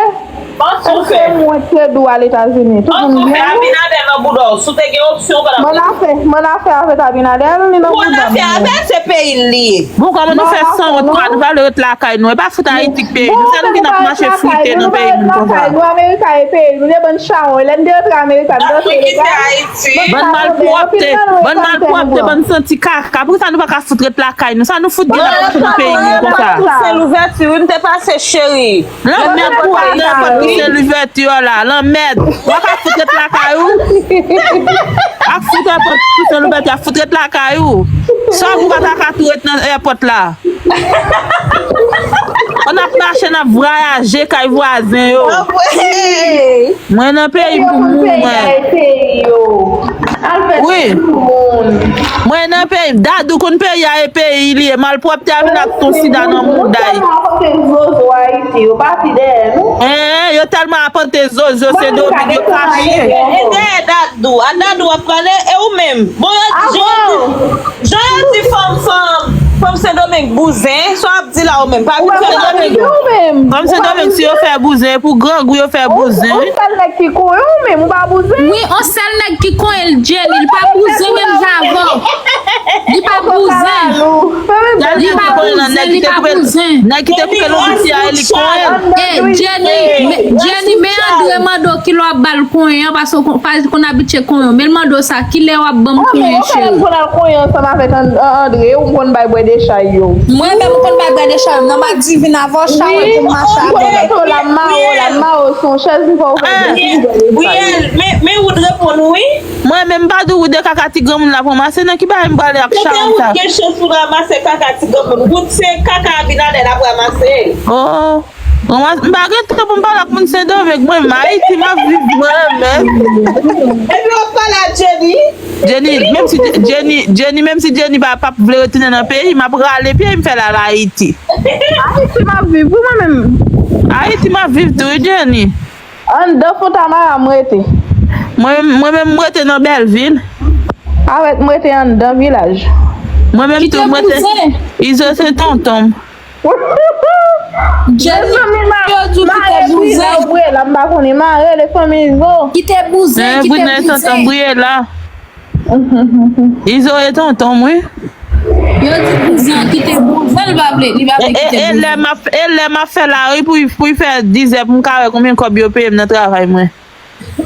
Èske mwen te dou al Etazini? Tout moun byen? Abinader nan bouda w. Si w te gen opsyon, w pa t ap. Bann afè, bann afè avèk Abinader, li nan bouda m. Bann afè avè l, se peyi l li ye. Bon, kòman nou fè sanwont, kwa, nou pa vle ret lakay nou? E pa fout Ayiti k peyi nou. Sa nou vin ap mache frite nan peyi moun konsa? Nou Amerika e peyi nou, de bann chawony. Lè n te rantre Amerika, n te rantre legal. Bann malpwòpte, bann malpwòpte, bann santi kaka. Poukisa nou pa ka fout ret lakay nou? Sa nou fout gen ap fè nan peyi nou konsa? Se louvèti, wi, m te pase, cheri. Lanmèd pou w al nan, Pou Sen Louvèti yo la, lanmèd. W ap ka fout ret lakay ou. Ak fout èpòt pou Sen Louvèti a, fout ret lakay ou. Sòf ou pa ta ka tou ret nan èpòt la. An ap mache, n ap vwayaje kay vwazen yo. Mwen nan peyi pou moun mwen. Wi. Mwen nan peyi, Dadou konn peyi a e peyi li ye. Malpwòpte a vin ak ton sida nan mouda y. Yo tèlman apante zozo, se domèn yo kache. E dèyè Dadou, a Dadou ap pale, e ou menm? Bon, yo di, jan yo di, jan yo di fanm, fanm, fanm Sendomeng bouzen, sa w ap di la ou menm? Pa vin fè Sendomeng. Fanm Sendomeng, si yo fè bouzen, e pou grangou yo fè bouzen. Wi, on sèl nèg ki konyen, ou menm, ou pa bouzen. Wi, on sèl nèg ki konyen l, Jenny, li pa bouzen menm jan avè w. Li pa bouzen. Li pa bouzen, li pa bouzen. Nèg ki te koupe lonbrit li a, li konyen. E, Jenny, Jenny, men Andre mande w kilè w ap ba l konyen an, paske w konn abitye konyen w. Men l mande w sa, kilè w ap ban m konyen, cheri? Ou konn al konyen ansanm avèk Andre, ou konn bay bwè dechay yo. Mwen menm, m konn bay bwè dechay yo. Nan m a divin avè w, chawe pou m mache avè w. Ou konn la, m mare w, la, m mare w sou yon chèz, m fè w fè. Brielle, men, men ou t reponn ou, wi. Mwen menm, m pa di w de kaka ti granmoun l ap ranmase, nan ki bagay m prale ak chawa sa? Wood gen chans pou ranmase kaka ti granmoun. Wood se kaka Abinader l ap ranmase. Oh. Mwen, m pa gen tan pou m pale ak moun Sendomeng, mwen, m Ayiti, m ap viv mwen menm. Epi w ap pale a Jenny? Jenny, menm si Jenny, Jenny, menm si Jenny pa, p ap vle retounen nan peyi, m ap rale pye m fè l al Ayiti. Ayiti m ap viv, wi, mwen menm. Ayiti m ap viv tou, wi, Jenny. Anndan Fontamara m rete. Mwen, mwen menm, m rete nan Bèlvil. Avèk m rete anndan vilaj. Mwen menm tou, m rete. Izo se tonton m. Mezanmi, ma, mare Briella, m pa konnen, mare le fanmi Izo. Kite bouzen, kite bouzen. Briella. Izo e tonton m, wi. Yo di bouzen an kite bouzen, li pa vle, li pa vle kite bouzen. E lè m ap, e lè m ap fè lari pou, pou fè dizè pou m ka wè konbyen kòb yo peye m nan travay mwen.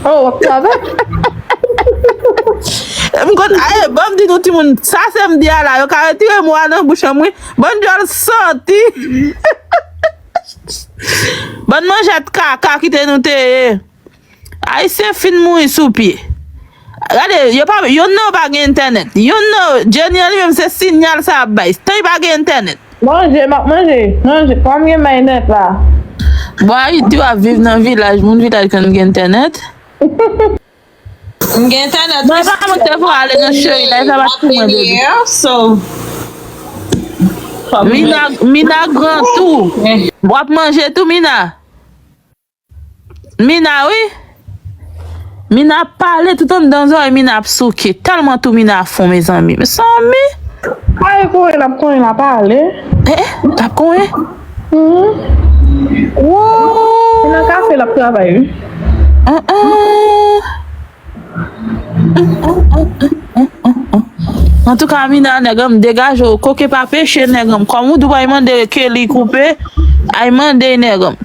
Oh, w ap travay? M konn, aye, ban m di nou timoun, sa se m di a la, yo ka retire mo a nan bouch an m, wi. Bann djòl santi. Bann manjèt kaka kite nou te ye. Ayisyen fin mouri sou pye. Gade, yo pa, yonn nan yo pa gen entènèt. Yonn nan yo, Jenny an li menm se sinyal sa ap bay. Tan li pa gen entènèt. Manje, m ap manje. Manje, pa m gen may nèt la. Bon, Ayiti w ap viv nan vilaj, moun vilaj konn gen entènèt? M gen entènèt. Mwen pa mwen te vle ale nan cheri la, sa pa pou mwen, baby. Mina, Mina gran tou. W ap manje tou, Mina? Mina, wi. Mina ap pale tout anndan zòrèy Mina ap souke. Tèlman tou Mina fon, mezanmi. Mezanmi. Ay, konyen l ap konyen l ap pale. Eh, eh, l ap konyen? Mhm. Woo. Se nan kafe l ap travay, wi. An, an. Antouka, Mina, nèg an m, degaje w. Koke pa peche, nèg an m. Kòm ou di w ay mande ke li koupe, ay mande, nèg an m.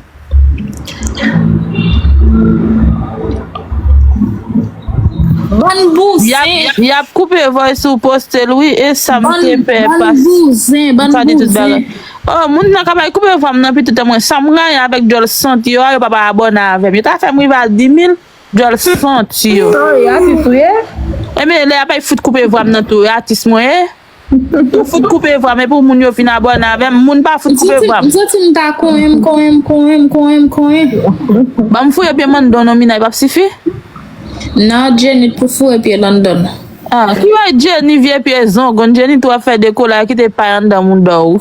Bann bouzen. Y ap, y ap koupe voice ou poste l, wi, e sa m te pè pas. Bann bouzen, bann bouzen. Oh, moun nan ka bay koupe vwa m nan pitit an mwen. Sa m rayi avèk djòl santi yo a, yo pa pa abòne avè m. Yo ta fè m rive a dis mil, djòl santi yo. Sorry, atis ou ye? Ebyen, lè y ap fout koupe vwa m nan tou, atis mwen ye. Ou fout koupe vwa m, epi moun yo vin abòne avè m, moun pa fout koupe vwa m. M santi m ta konyen, m konyen, m konyen, m konyen, m konyen. Ban m fouye pye m anndan w non, Mina, li p ap sifi? Non, Jenny pou foure pye l anndan l. Ah, ki bay Jenny vye pye zongonn, Jenny tou ap fè dekolay, kite pay anndan mouda w.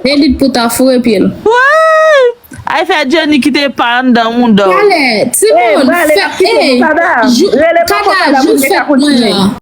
Elit pou ta foure pye l. Woy! Ay fè Jenny kite pay anndan mouda w. Talè, timoun, fè, ey, jou, Kada, jou fèt mwen an.